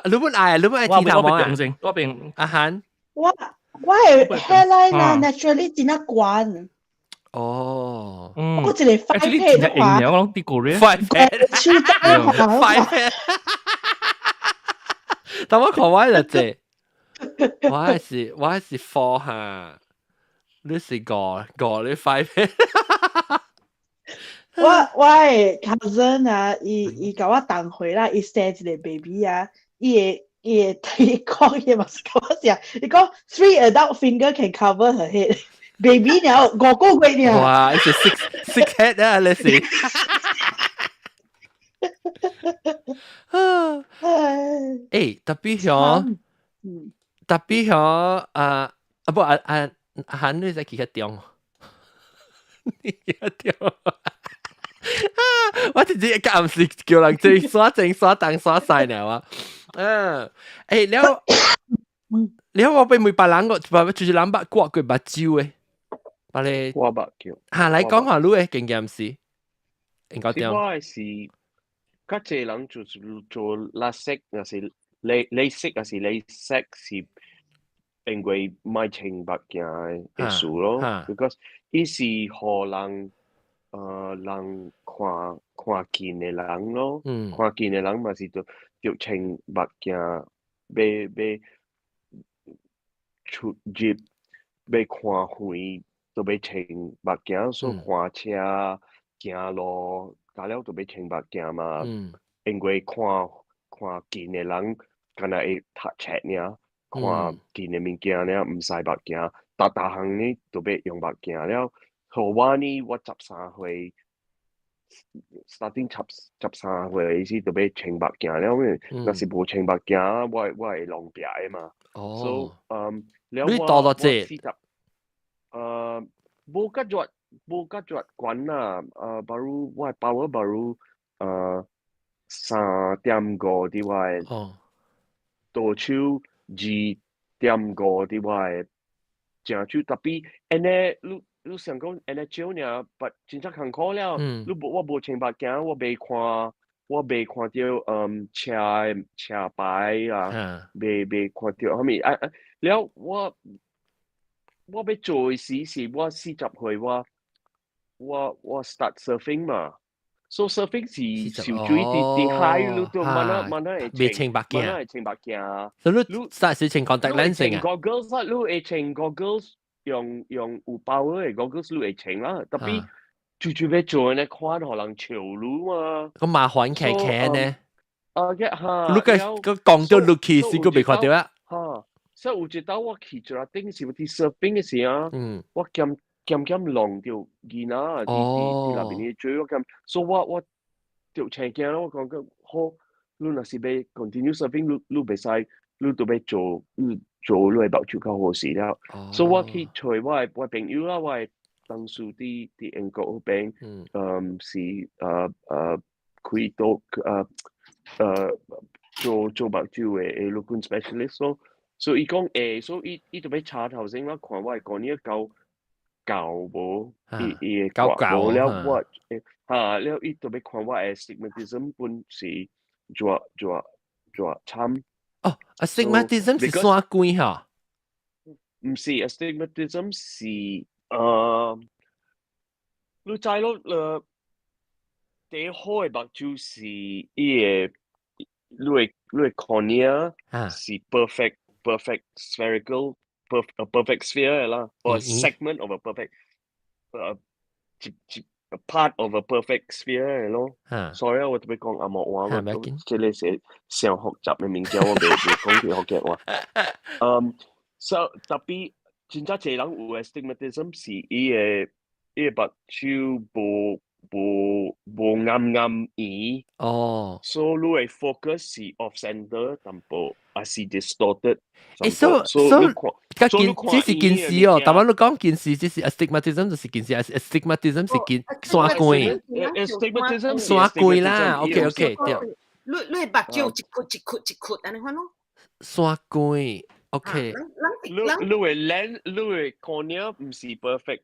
你欲愛，你欲愛添頭毛啊？我變阿韓。我我的 hairline 啊，naturally 真正懸。哦，嗯，我一個 five head 的話，我攏佇 Korea five head，手踭 five head。但我看我就這，我是 four 哈，你是五，你 five head。我的 cousin 啊，伊共我同歲啦，伊生一個 baby 啊，伊會講伊嘛是共我講，伊講 three adult finger can cover her head，baby 了5個月爾。哇！是 six head 啊，你是。特別響，特別響啊啊不啊啊，韓你在幾個點？幾個點？我直接一暗時叫人做耍正耍東耍西呢嘛。嗯，了了，我俾每別人個，就是人捌刮過目睭的，把你我目睭。嚇來講下你的經驗是，應該點？我是較濟人就是做 LASIK，抑是 LASIK，抑是 LASIK 是因為莫穿目鏡的事咯，because 伊是予人看看近的人咯，看近的人嘛是著穿目鏡，欲出入欲看遠，都欲穿目鏡，所以看車行路，加了都欲穿目鏡嘛。因為看看近的人，敢若會讀冊爾，看近的物件爾，毋使目鏡，逐逐項呢都欲用目鏡了。予我呢，我13歲，starting 13歲時就欲穿目鏡了，因為若是無穿目鏡，我會聾壁的嘛。哦。 So，了你我多偌濟？ 40，無較熱，無較熱懸啦，baru 我的 power baru，3.5佇我的左手，2.5佇我的正手，tapi 按呢，你想講按呢少爾，but 真正艱苦了。你無我無穿目鏡，我袂看著車的車牌啊，袂看著啥物啊啊！了我欲做的時是我40歲，我 start surfing 嘛，so surfing 是受水佇海，你都慢慢慢慢會袂穿目鏡，慢慢會穿目鏡。所以你 start 是穿 contact lens 啊？goggles 啊，你會穿 goggles。用有 power 的 goggles 你會穿啦，tapi 最最欲做呢款，予人笑你嘛。個麻煩騎騎呢？啊，嘅嚇。你個個講到落去是個袂看著啊？嚇！所以有一道我去一頂是佇 surfing 的時啊，我兼兼兼弄著囡仔佇內面的水，我兼，所以我著穿鏡咯，我講講好，你若是欲 continue surfing，你袂使，你都欲做，你做你的目睭較好勢了。所以我去揣我的朋友啦，我的同事佇英國彼邊，是開刀做目睭的陸軍 specialist 咯。所以伊講會，所以伊就欲查頭先，我看我的cornea 夠夠無，伊會夠無了我，嚇了伊就欲看我的 astigmatism 本是偌偌偌慘。哦，astigmatism 是散光哈？毋是 astigmatism 是你知咯，第一好的目睭是伊的，你的 cornea 是 perfect spherical a perfect sphere 啦，or segment of a perfect 一一 part of a perfect sphere 咯。Sorry 啊，我特別講紅毛話，我這個是上複雜的物件，我袂講佇福建話。So tapi 真正濟人有 astigmatism 是伊的目睭無啱啱圓。所以你的 focus 是 off center 淡薄，還是 distorted。 So 個近這是近視哦，但係你講近視，這是 astigmatism 就是近視，astigmatism 是近散光。 astigmatism 散光啦，OK OK 對。你目睭一窟一窟一窟按呢款咯。散光，OK。你的 lens，你的 cornea 毋是 perfect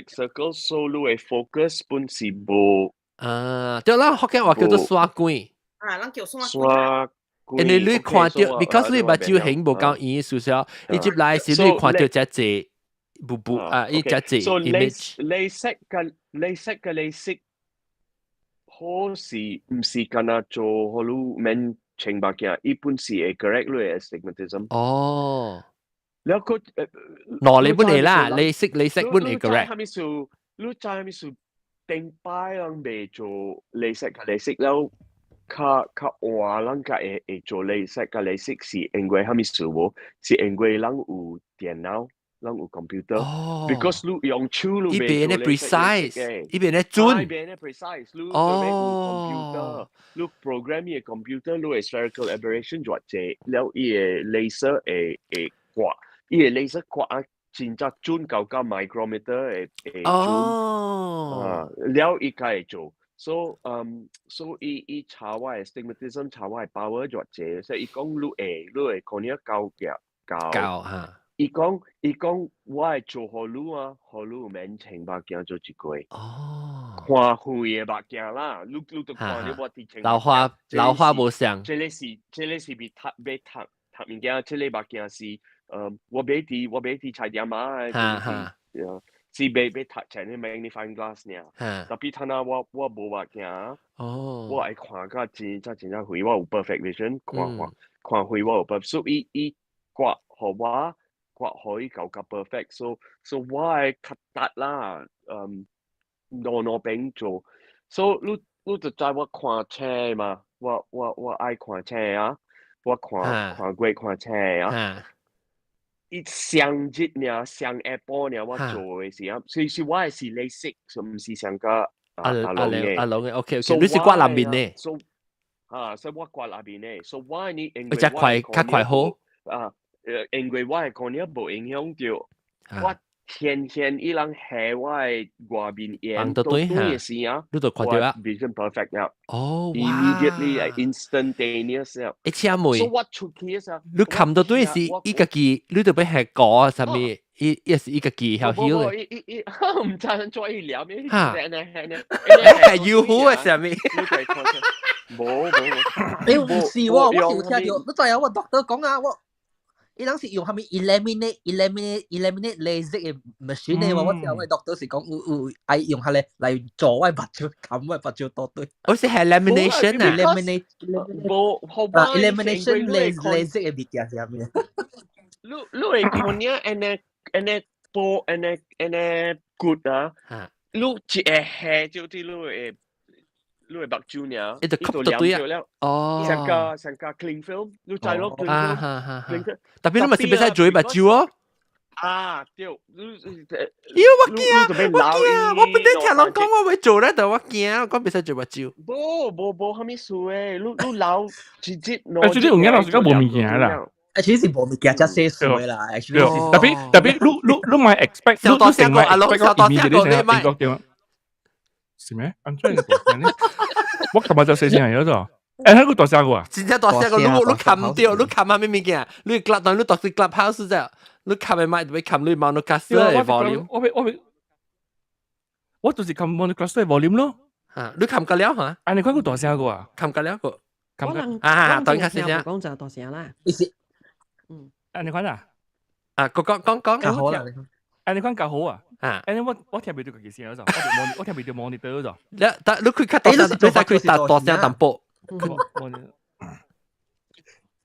circle，所以你的 focus 本是無。啊，對啦，福建話叫做散光。啊，咱叫散光。因為你看著，because 你目睭形無夠圓，事實你接來是你看著遮濟，布布啊，伊只隻 So image。 鐳射嘅鐳射，好是毋是干焦做，予你免穿目鏡，伊本是會 correct 你嘅 astigmatism。哦。了佢喏，你本嚟啦，鐳射本會 correct。啥物事？你知啥物事？頂擺人袂做鐳射佮鐳射了，較較晚人較會會做鐳射佮鐳射是因為啥物事無？是因為人有電腦，人有 computer。哦。 Because 你用手你伊變咧 precise，伊變咧準。伊變咧 precise，你特別有 computer，你 program 伊個 computer，你嘅 spherical aberration 就濟，了伊個 laser 會會割，伊個 laser 割啊，真正準到到 micrometer 會會準。哦。啊，了伊才會做。So，so 伊伊查我的 astigmatism，查我的 power 就濟，所以伊講你會你會可能夠嘅夠。夠嚇。伊講伊講我會做予你啊，予你免穿目鏡做一個月。哦。看遠的目鏡啦，你你都看著我佇穿。老花老花無相。這个是這个是欲讀欲讀讀物件，這个目鏡是，我買佇菜店買的，是欲欲讀冊的 magnifying glass 爾。Tapi 趁啊我我無目鏡，我會看甲真正真正遠，我有 perfect vision，看看看遠我有 perfect，所以伊伊割予我，割予伊夠較 perfect，so so 我會較值啦，兩兩邊做，so 你你就知我看車嘛，我我我愛看車啊，我看看過看車啊。伊上日爾上下晡爾，我做的時候，其實我的是鐳射，毋是上個阿阿阿龍的。阿龍的，OK OK，你是掛內面的。 So 啊，所以我掛內面的，所以我呢，因為較快較快好。啊，因為我的可能無影響著，我天天伊人下我的外面眼都對的時啊，你就看著啊，vision perfect 了。哦，，immediately instantaneous 了。一請問，所以我出去的時候，你冚到對是伊家己，你就欲下歌啥物？伊伊是伊家己曉曉的。伊伊伊，毋知按怎伊念的，哈，係係優好的啥物？無無無，欸，毋是喎，我有聽著，你知影我 doctor 講啊，我。伊人是用啥物 eliminate eliminate eliminate laser 的 machine 的喎，我聽我 doctor 是講有有愛用彼個來做我目睭，冚我目睭倒對。我是係 lamination 啊，eliminate 無啊，elimination laser 的物件是啥物？你你會看見按呢按呢波按呢按呢骨啊，你一下下就佇你的你的目睭爾，伊就吸到對啊，哦，上個上個 cling film，你知咯 cling film， Tapi 你嘛是袂使做目睭哦。啊，對，你妖我驚，我驚，我本來聽人講我會做咧，但我驚，我講袂使做目睭。無無無，啥物事的，你你老直接。誒，這啲有影老實講無物件啦。誒，其實是無物件才細數的啦，actually。 Tapi tapi 你你你莫 expect，小大聲個阿龍，小大聲個你莫。是咩？按怎大聲呢？我琴日就細聲嚟咗咋？誒，彼個大聲過啊？真正大聲個，你你冚著，你冚啥物物件？你 club 當你讀是 club house 啫，你冚的麥就欲冚你 Maonocaster 的 volume。我欲我欲，我就是冚 Maonocaster 的 volume 咯。嚇，你冚個了嚇？啊，你看過大聲過啊？冚個了個，冚個啊，當較細聲。講就大聲啦。嗯，啊，你看啊？啊，講講講講。較好啦。啊，你看較好啊？啊，誒，我我聽袂著家己聲咗，我我聽袂著 monitor 咗。你但你開較大聲，你使開大大聲淡薄。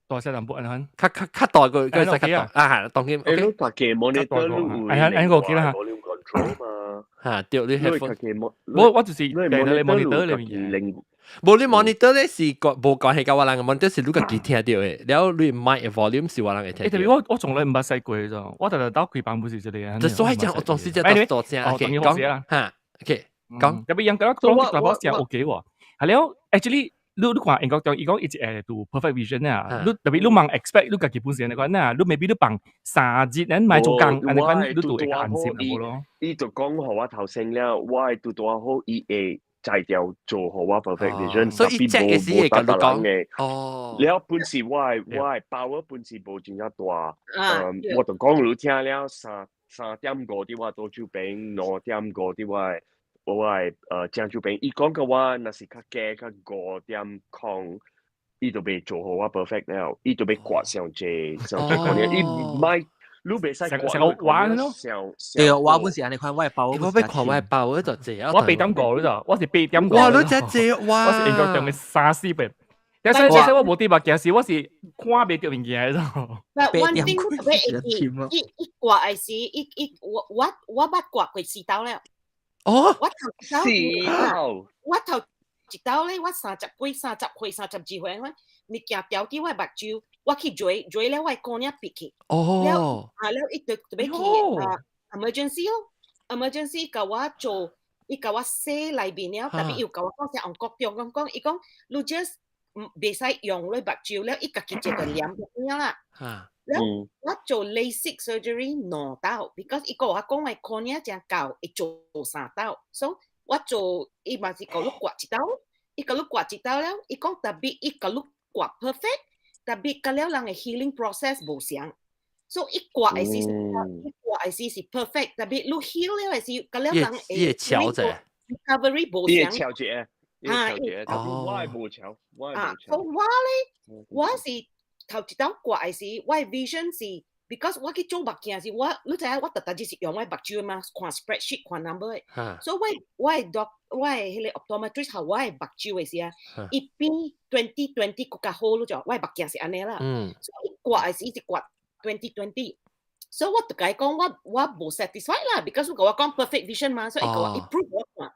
大聲淡薄，按怎？較較較大個，個使較大。啊，當然。誒，你大家 monitor 你有按按個記啦。 volume control 嘛？嚇，對，你 headphone。我我就是訂你 monitor 裏面。無你 monitor 咧是個無關係佮我人嘅 monitor 是你家己聽著的，了你麥的 volume 是我人會聽。欸，特別我我從來毋捌試過咋，我逐日鬥開房不是這個。就所以講，我總是這大大聲。OK，講嚇，OK，講。特別人講講大把聲 OK 喎，係了，actually 你你看英國中，伊講伊一下就 perfect vision 啊，你特別你茫 expect 你家己本身按呢款啊，你 maybe 你放三日，咱莫做工，按呢款你就會較安心淡薄咯。伊就講予我頭先了，我的拄拄好，伊會摘掉做予我 perfect vision，所以這個是會共你講。哦。了本是我的我的 power 本是無真正大，嗯，我就講你聽了三三點五佇我左手邊，兩點五佇我的我的正手邊。伊講共我若是較加較五點空，伊就欲做予我 perfect 了，伊就欲割上濟上濟可能，伊莫你袂使成成個玩咯。對啊，我本是按呢款，我的包我欲看我的包，我就這我8.5你就，我是8.5。哇，你真濟哇！我是應該用嘅三四倍。但是其實我無戴目鏡時，我是看袂著物件的。 But one thing 特別會記，伊伊割的時，伊伊我我我捌割過四刀了。哦，我頭一刀，我頭一刀咧，我三十幾、30歲、32歲，我物件掉佇我目睭，我去追追了，我的姑娘閉去。哦，啊了，伊就特別去啊 emergency 咯，emergency 共我做，伊共我洗內面了，特別又共我講聲用國中講講，伊講你 just 袂使用你目睭了，伊家己一個黏就了啦。了我做 LASIK surgery 兩刀，because 伊共我講我 cornea 誠厚，會做三刀，所以我做伊嘛是共你割一刀，伊共你割一刀了，伊講特別伊共你割 perfect，特別佮了人的 healing process 無相，所以伊割的時，伊割的時是 perfect，特別你 heal 了的時，佮了人會翹者 recovery 無相。伊會翹者，伊會翹者，特別我的無翹，我的無翹。所以我咧，我是頭一刀割的時，我的 vision 是，because 我去做目鏡時，我你知影我逐逐日是用我目睭嘛，看 spreadsheet 看 number 的。所以我我的 doc 我的彼個 optometrist 予我的目睭的時啊，伊比 20/20閣較好，你就我的目鏡是按呢啦。所以伊割的時是割 20/20。所以我就共伊講，我我無 satisfied 啦，because 伊共我講 perfect vision 嘛，所以伊共我 improve 我看。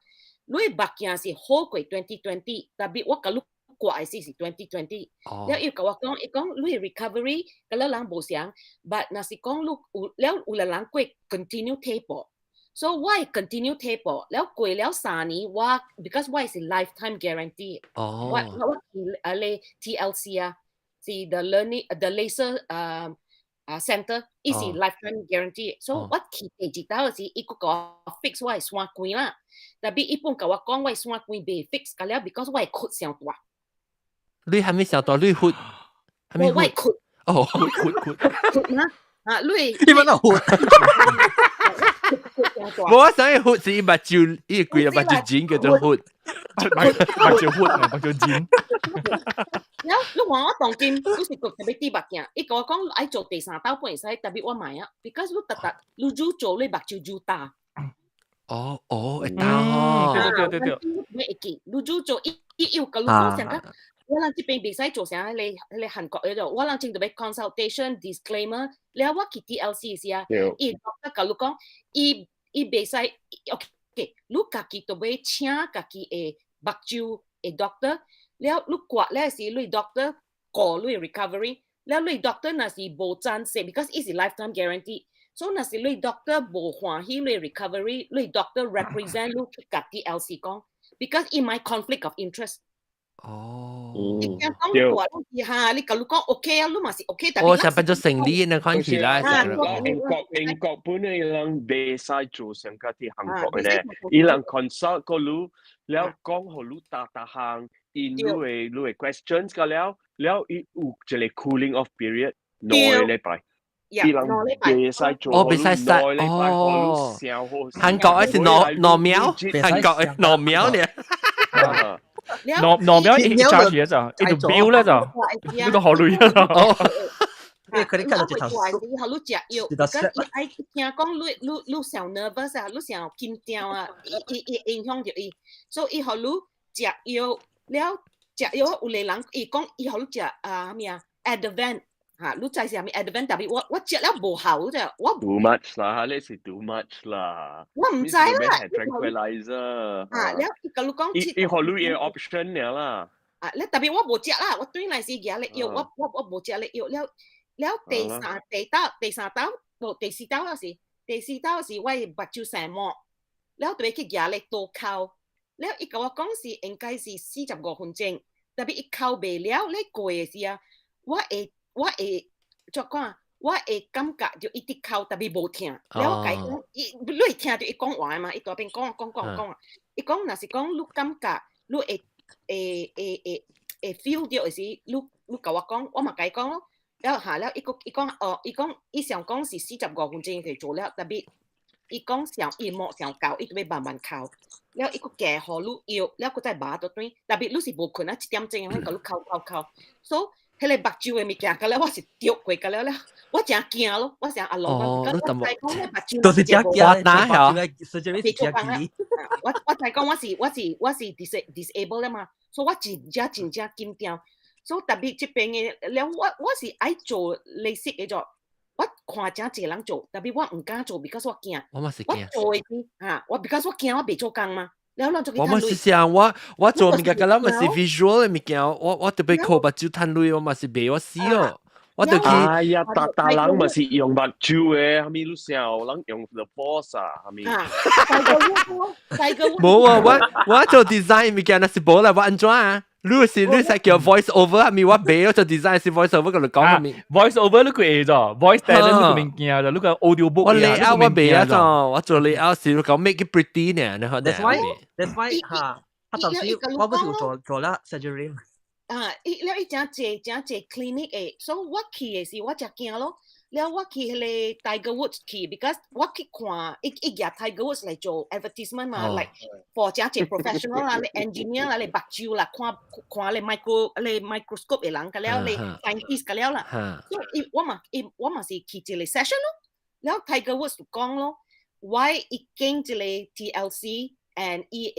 你的目鏡是好過 20/20，特別我共你割的時是 20/20。了伊共我講，伊講你的 recovery 佮了人無相，but 若是講你有了有個人過 continue 退步，所以我會 continue 退步，了過了3年，我 because 我是 lifetime guarantee。我我去啊咧 TLC 啊，是 the learning the laser 啊 center，伊是 lifetime guarantee，所以我去第二刀時，伊閣共我 fix 我的山關啦。特別伊本共我講我的山關袂 fix 個了，because 我的窟傷大。你還沒想到你窟？還沒我的窟。哦，窟窟窟。窟啦，啊，你。你乜都窟？無我想伊窟是伊目睭，伊規個目睭剪叫做窟。目睭窟，目睭剪。了，你看我當今，你是閣特別戴目鏡，伊共我講愛做第三刀本會使，特別我莫啊，because 你逐逐你愈做你目睭愈大。哦哦，會大哦。對對對對。你會記，你愈做伊伊又共你講啥個？我人這邊袂使做啥，彼個彼個韓國彼度，我人正特別 consultation disclaimer，了我去 TLC 時啊，伊 doctor 共你講，伊伊袂使，OK，你家己都欲請家己的目睭的 doctor，了你割了時，你 doctor 顧你 recovery，了你 doctor 若是無贊成，because 伊是 lifetime guarantee，所以若是你 doctor 無歡喜你 recovery，你 doctor represent 你去共 TLC 講，because 伊莫 conflict of interest。哦，你講講哈，你共你講 OK 啊，你嘛是 OK，但我想變做生理那款起來。英國英國本來人袂使做上個佇韓國的咧，伊人 consult 過你，了講予你逐逐項，因你的你的 questions 個了，了伊有一個 cooling off period 2個禮拜。伊人袂使做，哦，袂使使哦。韓國的是兩兩秒，韓國的兩秒呢。兩兩秒一charge 就，一就 bill 咧就，呢個好累啊！哦，因為佢哋看到一頭伊予你食藥，佮伊愛聽講你你你傷 nervous 啊，你傷緊張啊，伊伊伊影響著伊，所以伊予你食藥了，食藥有個人伊講伊予你食啊啥物啊，Ativan 嚇，你知是啥物 Ativan？特別我我食了無效啫，我 too much 啦，你是 too much 啦。我毋知啦。 tranquilizer 啊，了伊共你講，伊伊予你個 option 爾啦。啊，你特別我無食啦，我轉來時舉咧藥，我我我無食咧藥了了第三第刀第三刀無第四刀是第四刀是我目睭生毛，了特別去舉咧刀摳，了伊共我講是應該是45分鐘，特別伊摳袂了，咧過的時啊，我會我會怎講？我會感覺就一直摳，特別無疼。了我共伊講，伊你會聽著伊講話嘛？伊大邊講講講講啊！伊講若是講你感覺你會會會會會 feel 著的時，你你共我講，我嘛共伊講咯。了下了，伊閣伊講哦，伊講伊想講是45分鐘就做了，特別伊講上伊毛上厚，伊就欲慢慢摳。了伊閣加予你藥，了閣再拔倒轉，特別你是無困啊，一點鐘，共你摳摳摳。所以彼个目睭的物件，甲了我是著過，甲了了，我真驚咯，我成阿龍哦，你淡我講目睭都是真驚，打曉，實際是真驚。我就講我是 disable 啦嘛，所以我真正真正緊張。所以特別這邊的了，我是愛做 LASIK 的做，我看真濟人做，特別我毋敢做，because 我驚。我嘛是驚。我做的嚇，我 because 我驚我袂做工嘛。了咱就我嘛是想我做物件，個咱嘛是 visual 的物件，我特別靠目睭趁鐳，我嘛是袂我死哦。我就去。哎呀，逐逐人嘛是用目睭的，啥物你想，人用 the force 啊，啥物？大個無啊，我做 design 物件，那是無啦，我按怎啊？你是你使叫 voice over，係咪我袂做 design 是 voice over 個你講咩？voice over 你個會咗，voice talent 你個物件就你個 audio book。我 layout 我袂啊做，我做 layout 是講 make it pretty 呢，你看。 That's why 嚇，他當時我不是做了 surgery。啊！伊了伊誠濟誠濟 clinic 的，所以我去的時我誠驚咯。了我去彼個 Tiger Woods 去，because 我去看伊伊舉 Tiger Woods 來做 advertisement 嘛，like for 誠濟 professional 啦，你 engineer 啦，你目睭啦，看看你 micro 你 microscope 的人，甲了你 scientist 甲了啦。所以伊我嘛伊我嘛是去一個 session 咯。了 Tiger Woods 就講咯，why 伊經一個 TLC and 伊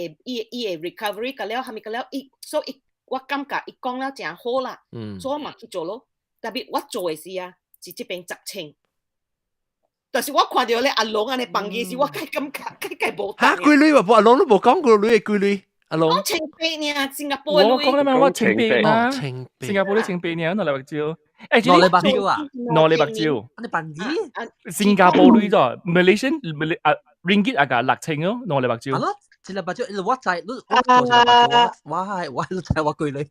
會 recovery 甲了，蝦米甲了，伊所以我感覺伊講了誠好啦，所以我嘛去做咯。特別我做的時啊，是這邊10千。但是我看著咧阿龍按呢放嘅時，我較感覺較較無。嚇，幾鐳話阿龍都無講過鐳嘅幾鐳？阿龍講千八爾，新加坡我講啦嘛，我千八嘛，千新加坡啲千八爾，兩禮拜招。兩禮拜招啊？兩禮拜招。你笨啲？新加坡鐳咗，Malaysian 啊 ringgit 啊個6000咯，兩禮拜招。係咯。一禮拜招，我知，你我做一禮拜招，我係我都知我幾鐳。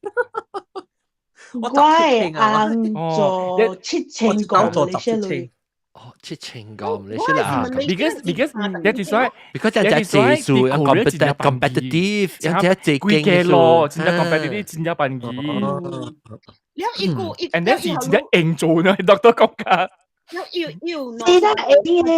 我係做7000個，做17千。哦，7000個，你識啦？Because 一直說，because 只只技術 competitive，一隻貴嘅咯，真正 competitive，真正便宜。了一個一，and then 是真正硬做呢，doctor 講㗎。了要要，是得硬嘅。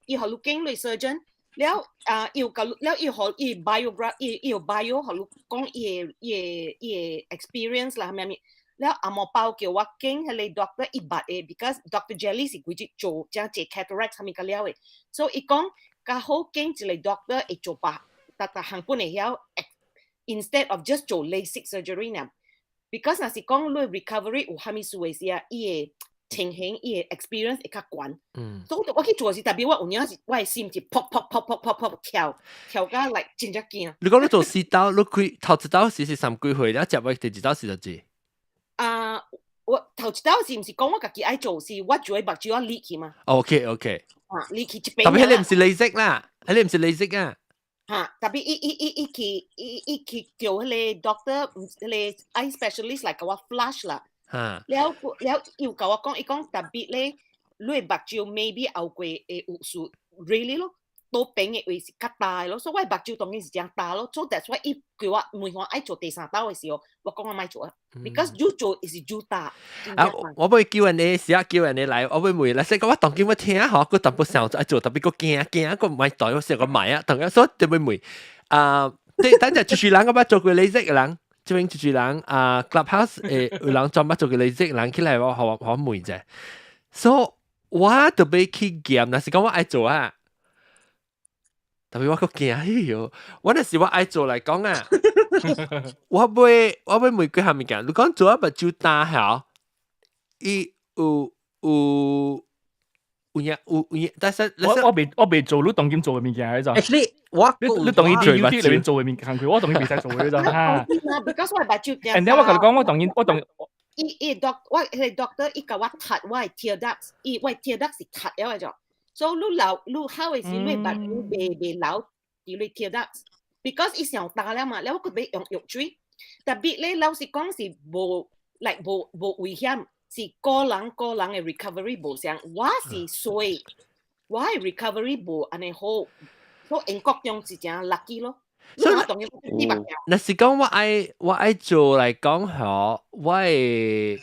伊予你經類 surgeon。了啊，又甲了伊予伊 biography，伊有 bio 予你講伊的 experience 啦，啥物？了阿毛包叫我經彼個 doctor 伊捌的，because Doctor Jelly 是規日做誠濟 cataract 啥物甲了的，所以伊講較好經一個 doctor 會做別，逐逐項本會曉，instead of just 做 LASIK surgery 呢，because 若是講你 recovery 有啥物事的時啊，伊的情形伊的 experience 會較懸。所以我去做時，特別我有影是我的心是噗噗噗噗噗噗跳跳甲來真正驚。你講你做四刀，你開頭一刀時是三幾歲，了接落第二刀是就幾？啊，我頭一刀是毋是講我家己愛做，是我做的目睭我裂去嘛？OK。啊，裂去一邊。特別彼個毋是 LASIK 啦，彼個毋是 LASIK 啊。嚇，特別伊去叫彼個 doctor，彼個 eye specialist 來共我 flush 啦。了了又共我講，伊講特別咧，你的目睭 maybe 後過會有事 really 咯，倒邊的位是較大的咯，所以我的目睭當然是誠大咯。所以 that's why 伊叫我問我愛做第三刀的時候，我講我莫做啊，because 愈做是愈大。啊，我欲 Q&A，時啊 Q&A 來，我欲問啦，說講我當今我聽吼，佮淡薄想愛做，特別閣驚驚，閣莫袋，我想講莫啊，同樣所以特別問啊，對，等陣就是人我捌做過 LASIK 的人。這邊就是人啊，Clubhouse 有人專門做過 LASIK 人起來我予我問者，所以我特別去驗，若是講我愛做啊，特別我閣驚，哎喲，我若是我愛做來講啊，我欲問幾項物件，你講做啊目睭焦吼，伊有影有影，但是我未做你當今做的物件彼就。 Actually，我你當然佇 YouTube 裏面做的物件，我當然袂使做的就嚇。 Because 我目睭驚。 And then 我共你講，我當然我當。伊伊 doc 我彼個 doctor 伊共我拆我的 tear ducts，伊我的 tear ducts 是拆了的就，所以你流你哭的時，你目睭袂流佇你 tear ducts，because 伊上焦了嘛，了我閣欲用藥水，特別咧老實講是無，like 無危險。是個人個人的 recovery 無相，我是衰，我的 recovery 無按呢好，所以英國中是誠 lucky 咯。所以以若是講我愛做來講吼，我會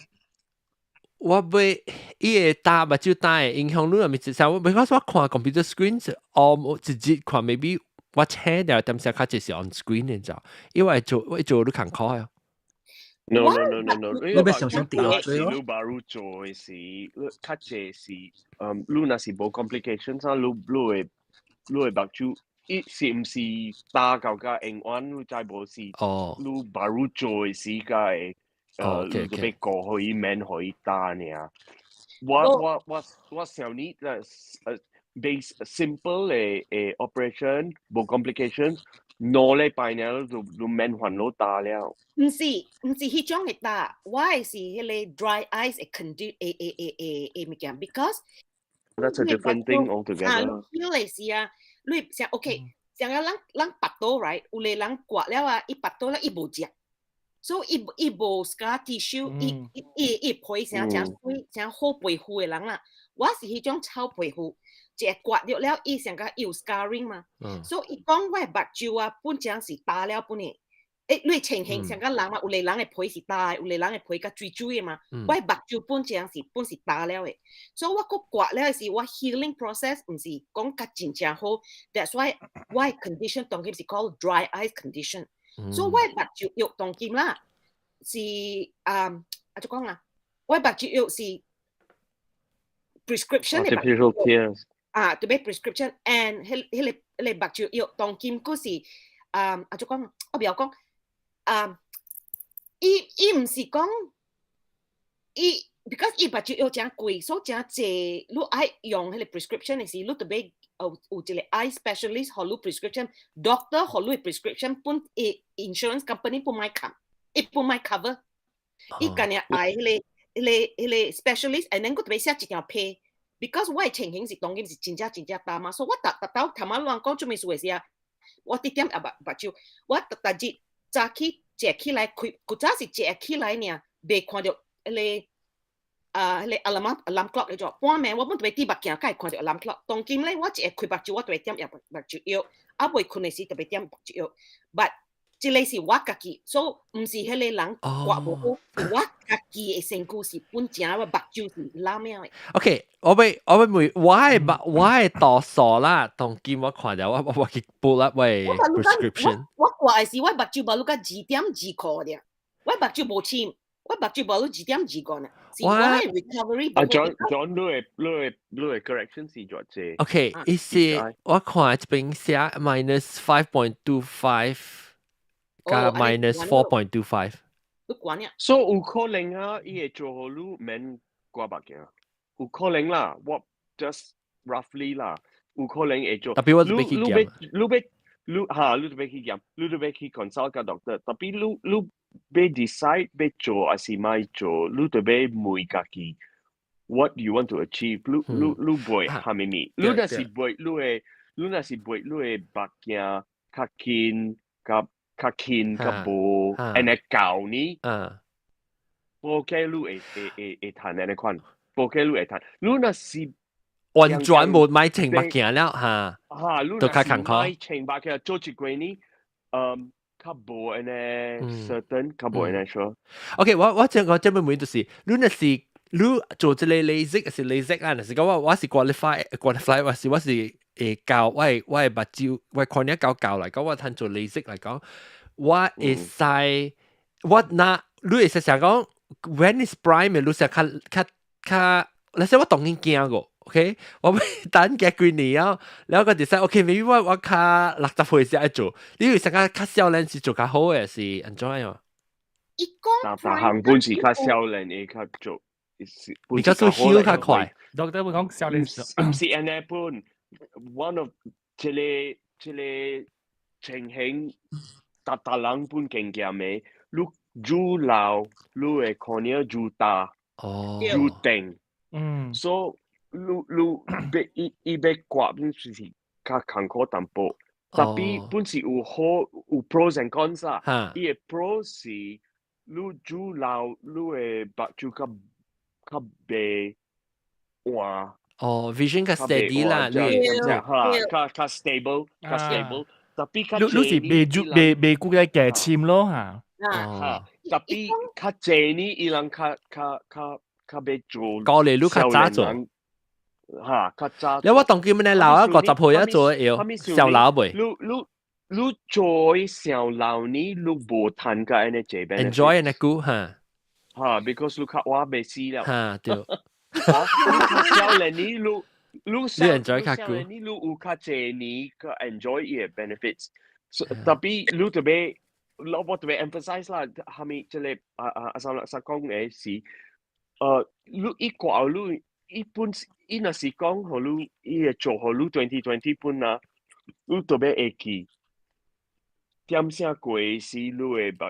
我欲伊會焦目睭焦會影響你係咪？像我，because 我看 computer screen 哦，我直接看 maybe 我請掉點聲較濟是 on screen 你知道？因為做我做你艱苦啊。No no no no no，你欲想想掉是你 baru 做的時，你較濟是，你若是無 complications 啊，你會目睭，伊是毋是打到甲永遠你知無是？哦，你 baru 做的時才會，你就欲過予伊免予伊打爾。我想你base simple 的 operation 無 complications，2禮拜爾就免煩惱打了。毋是彼種的焦，我的是彼个 dry eyes 的 condition 的物件，because That's a different thing altogether. 啊，你嚟是啊，你像 OK，像個咱腹肚 right，有个人割了啊，伊腹肚了伊無食，所以伊無 scar tissue，伊皮成誠媠，誠好皮膚的人啦。我是彼種臭皮膚，一個割著了，伊成個有 scarring 嘛。所以伊講我的目睭啊，本正是焦了本的。你情形像個人嘛，有個人的皮是焦的，有個人的皮較水水的嘛。我的目睭本正是本是焦了的，所以我閣割了的時，我 healing process 毋是講較真正好。That's why 我的 condition 當今是 called dry eyes condition。所以我的目睭藥當今啦，是啊，啊怎講啊？我的目睭藥是 prescription 的。 Artificial tears。啊，特別 prescription，and 彼個目睭藥當今閣是啊，啊怎講？我袂曉講。啊，伊毋是講伊，because 伊目睭藥誠貴，所以誠濟，你愛用彼個 prescription 的時，你特別有一個 eye specialist 予你 prescription，doctor 予你 prescription 本伊 insurance company 本莫 cover，伊本莫 cover，伊干爾愛彼個 specialist，and then 閣特別寫一張批，because 我的情形是當今是真正真正焦嘛，所以我逐逐晝頭仔亂講做咩事的時啊，我直點目睭，我逐逐日早起坐起來開，古早是坐起來爾，袂看著彼個啊，彼個 alarm clock 嗰種。半暝我本特別滴目鏡，才會看著 alarm clock。當今咧，我一會開目睭，我就會點目睭藥，啊未睏的時特別點目睭藥。But 這個是我家己，所以毋是彼個人割無好，我家己的身軀是本正，我目睭是爛了的。 OK，我欲問，我的度數啦，當今我看著我去 pull up 我的 prescription。我割的時，我目睭無愈甲2.2箍爾，我目睭無深，我目睭無愈2.2個呢。是我的 recovery。啊，John John，你的 correction 是偌濟？OK，伊是我看這邊寫 -5.25 加 -4.25。你管呀？所以有可能啊，伊會做予你免掛目鏡。有可能啦，我 just roughly 啦，有可能會做。特別我欲去檢。你欲哈，你欲去檢，你欲去 consult 個 doctor。Tapi 你欲 decide 欲做還是莫做，你就欲問家己，what you want to achieve？你欲啥物物？你若是欲你的目鏡較緊，較輕較無，按呢教呢？無計你會趁按呢款，無計你會趁。你若是完全無買穿目鏡了哈，哈，你都較艱苦。買穿目鏡做一幾年，較無按呢 certain，較無按呢 sure。 OK，我這邊問就是，你若是你做這個 LASIK 是 LASIK 啊，若是講我是 qualify，我是會教我的目睭，我看你教教來講，我通做 LASIK 來講，我會使我若你會使想講，when is prime 你想較較較，那些我當然驚過，OK，我欲等幾幾年啊，然後我就使 OK，maybe 我較60歲先愛做，你會想較較少年時做較好的是按怎樣？伊講逐項本是較少年會較做，比較做 heal 較快。 doctor 會講少年時，毋是按呢本，one of 這個情形，逐逐人本經驗的，你愈老，你會可能愈焦，愈定。所以你欲伊欲割，本是較艱苦淡薄。Tapi 本是有好有 pros and cons 啦。伊的 pro 是你愈老，你的目睭較較袂換。哦，vision 較 steady 啦，你哈，較 stable，較 stable。Tapi 較你你是袂住袂顧個加深咯嚇。哈，tapi 較濟呢，伊人較欲做。高嚟你較早做。哈，較早。你我當今呢老啊，50歲啊做會曉，少老袂？你你你做小老年，你無趁甲按呢濟 benefit。 Enjoy 呢句哈。哈，because 你較晚袂死了。哈，對。你較少年你你你 enjoy 較久。你你有較濟年去 enjoy 伊个 benefits。特別你特別，我特別 emphasize 啦，蝦米這個啊啊阿三三講的是，你一掛你伊本伊若是講予你，伊會做予你 20/20 本啊，你特別會記。點聲過時，你的目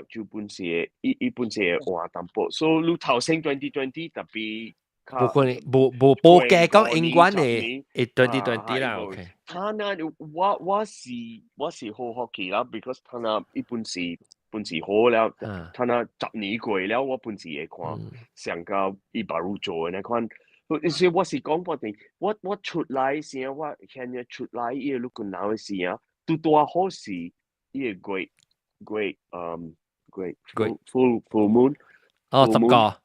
睭本是會，伊伊本是會換淡薄，所以你頭先 20/20 特別。無可能，無無無計講永遠會會 20/20 啦，OK。他那我是好福氣啦，because 他那伊本是好了，他那10年過了，我本是會看上個伊把路做的那款。所以我是講不定，我出來時，我現在出來伊個愈困難的時啊，拄拄好是伊個月月月 full moon。哦，10個。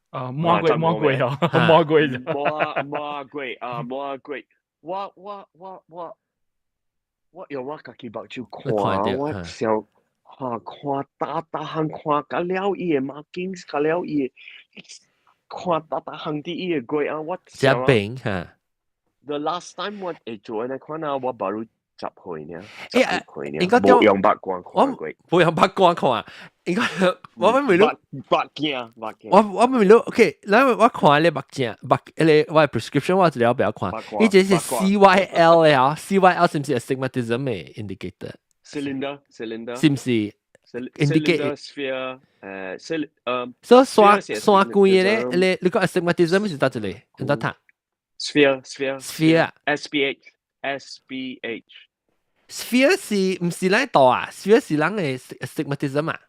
啊，滿月滿月哦，滿月就滿滿月啊，滿月。我用我家己目睭看，我想哈看逐逐項看甲了伊的 markings，甲了伊的看逐逐項佇伊的月啊，我這邊哈。 The last time 我會做按呢款啊，我baru 10歲爾，10歲爾，應該無用目光看過，無用目光看，應該我問你，目鏡目鏡，我問你，OK，咱我看你目鏡目，迄個我 prescription 我一了不要看，伊這是 CYL 的啊，CYL 是毋是 astigmatism 的 indicator？ Cylinder cylinder 是毋是？Indicate sphere 誒，所以山山規的咧，你講 astigmatism 是佗一個？按怎讀？Sphere sphere sphere SPH SPH sphere 是毋是咱度啊？sphere 是人的 astigmatism 啊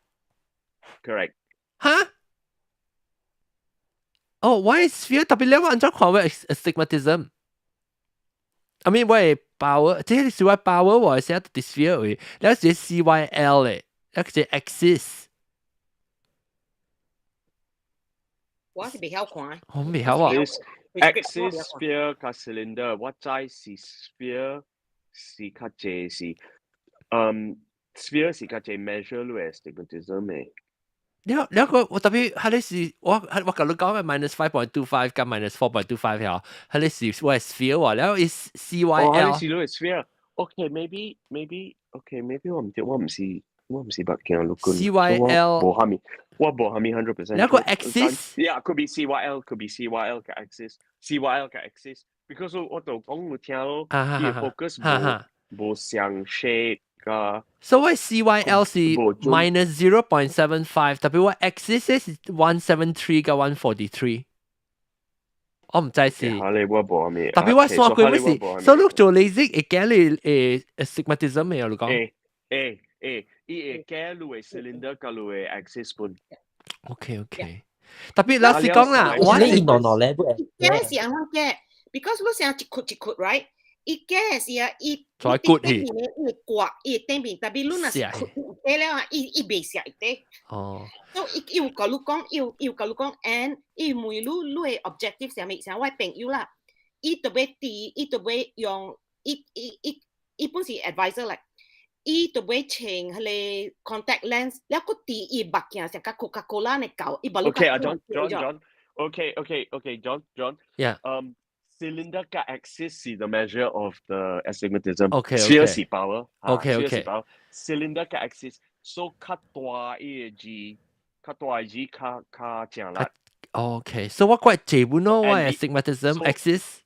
？Correct。哈？哦，我 sphere 特別你按怎看我 astigmatism？I mean 我的 power，這是我 power 我寫佇 sphere 位，了是 CYL 的，了是 axis。我是袂曉看。我袂曉啊。 Axis sphere 佮 cylinder，我知是 sphere 是較濟是，sphere 是較濟 measure 你 astigmatism 的。了了個我特別，彼个是我共你講嘅 -5.25 佮 -4.25 嗬，彼个是我 sphere 喎，了伊 CYL。哦，彼個是你 sphere。Okay，maybe maybe okay，maybe 我毋對，我毋是目鏡律君。 CYL。無蝦米，我無蝦米 100%。了個 axis。 Yeah，could be CYL，could be CYL 佮 axis，CYL 佮 axis。Because 我就講有聽咯，伊 focus 無無相 shape 佮。所以 CYL 是 -0.75，特別我 axis 是 173 佮 143。我毋知是。哈你我無蝦米。特別我算過乜事，所以你做 LASIK 會驚你astigmatism 嘅，你講。會會會，伊會驚你的 cylinder 佮你的 axis 本。 OK，特別老實講啦，我是喏喏咧，驚是按怎驚？Because 你成一窟一窟，right？伊驚是啊，伊再骨去，伊會刮，伊會頂面，特別你若是窟底了啊，伊伊袂寫底。哦。所以伊有共你講，伊有共你講，and 伊問你你的 objective 啥物？像我朋友啦，伊特別佇，伊特別用，伊伊伊伊本是 advisor 來，伊特別穿彼個 contact lens，了閣佇伊目鏡像佮 Coca-Cola 呢厚，伊把你 OK 啊，John John John，OK John John。 Yeah。 Cylinder 佮 axis 是 the measure of the astigmatism。 OK。 Sphere 是 power。 OK。 Cylinder 佮 axis，so 較大伊個字，較大個字較較正力。 OK，所以我怪這本咯，我 astigmatism axis。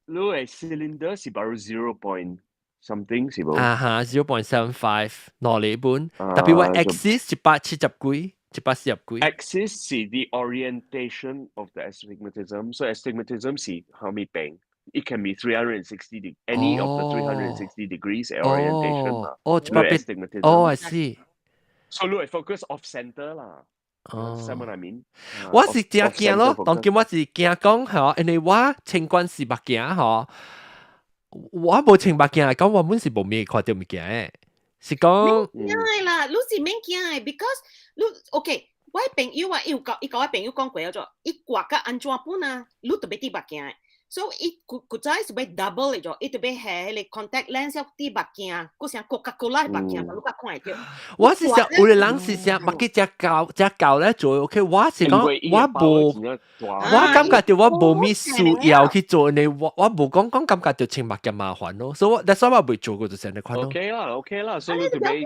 你的 cylinder 是 baru 0 point something 是無？啊哈，0.75兩厘本，特別我 axis 170幾。140幾。 Axis 是 the orientation of the astigmatism. So astigmatism 是蝦米病？It can be 360 degree, any of the 360 degrees orientation 嘛。哦，180。 Astigmatism。哦，I see。 So 你會 focus off center 啦。哦。 Understand what I mean？我是真驚咯，當今我是驚講嗬，因為我清關是目鏡嗬，我無穿目鏡來講，我本是無咩看著物件的，是講。免驚啦，你是免驚的，because 你 OK，我朋友啊，伊有共伊共我朋友講過咗，伊掛甲按怎本啊，你特別戴目鏡的，所以伊古古早是欲 double 嚟咗，伊就欲下彼個 contact lens 啲目鏡，閣像 Coca-Cola 目鏡，你較看會著。我是想有的人是想目鏡只舊只舊咧做 OK，我是講我無，我感覺著我無物需要去做呢，我無講講感覺著穿目鏡麻煩咯，所以我 that's why 我未做過就成日看咯。 OK 啦，OK 啦，所以你就欲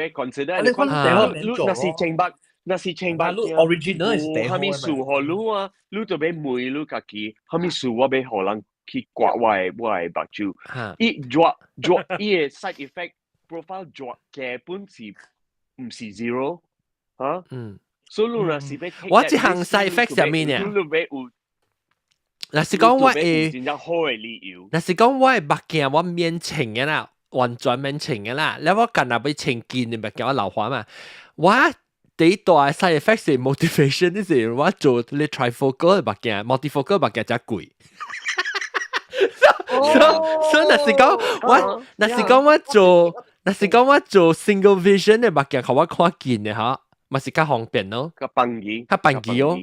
consider。你看你若是穿目，若是穿目鏡， original 是有啥物事予你啊？你就欲問你家己，啥物事我欲予人去割我的目睭？伊熱熱伊的 side effect profile 熱基本是毋是 zero 嚇？所以你若是欲我這項 side effect 啥物呢？你欲有，若是講我會，真正好的理由。若是講我的目鏡我免穿的啦，完全免穿的啦，了我干焦欲穿近的目鏡我老花嘛，我第一大 side effect 是 motivation，就是我做你 trifocal 的目鏡，multifocal 目鏡才貴。所以若是講我，若是講我做，若是講我做 single vision 的目鏡，予我看近的嚇，嘛是較方便咯，較便宜，較便宜哦。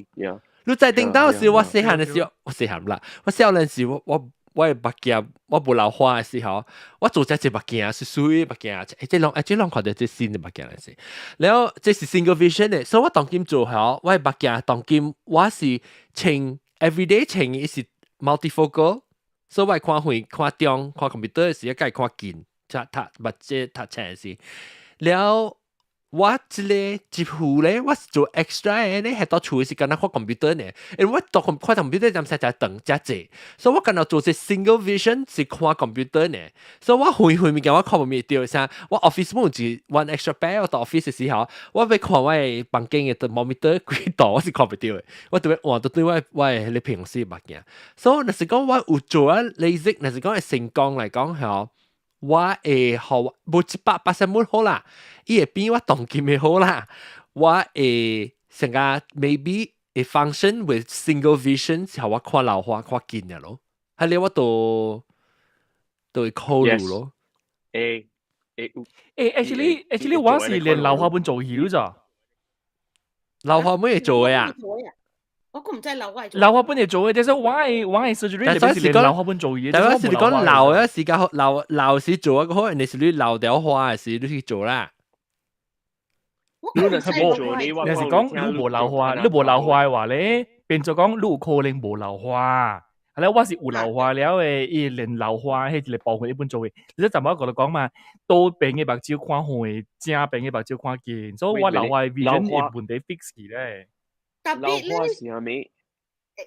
你在頂到時，我細漢的時候，我細漢啦，我少年時，我的目鏡我無老花的時候，我做這隻目鏡是水目鏡，這攏看著這新的目鏡來是。然後這是 single vision 的，所以我當今做好，我的目鏡當今我是穿 everyday 穿的是 multifocal，所以我看遠看中看 computer 的時，會看近，讀讀目這讀冊的時，了。我這個一副咧，我是做 extra 的咧，係到厝是干焦看 computer 呢。因為我讀看 computer 陣時誠長誠濟，所以我干焦做這 single vision 是看 computer 呢。所以我遠遠物件我看無物著，啥我 office 冇一 one extra pair，我到 office 的時候，我欲看我的房間的 monitor 幾度，我是看袂著的。我特別換到對我的彼個平時目鏡。所以若是講我有做啊 LASIK，若是講會成功來講吼。我會予無100%滿好啦，伊會比我當今的好啦。我會成個 maybe 會 function with single vision，是予我看老花看近的咯。係咧，我都會考慮咯。會會有。欸，actually 我是連老花本做戲了咋？老花本會做的啊？我閣毋知老花。老花本會做的，但是我的 surgery 但是連老花本做嘢。但是你講老的時間老老時做一個好，你是你老掉花的時你去做啦。你是講你無老花，你無老花的話咧，變做講你有可能無老花。係咧，我是有老花了的，伊連老花彼一個部分一本做的。你陣我佮你講嘛，左邊的目睭看遠，正邊的目睭看近，所以我老花的 vision 會問題 fix 去咧。特別老花是啥物？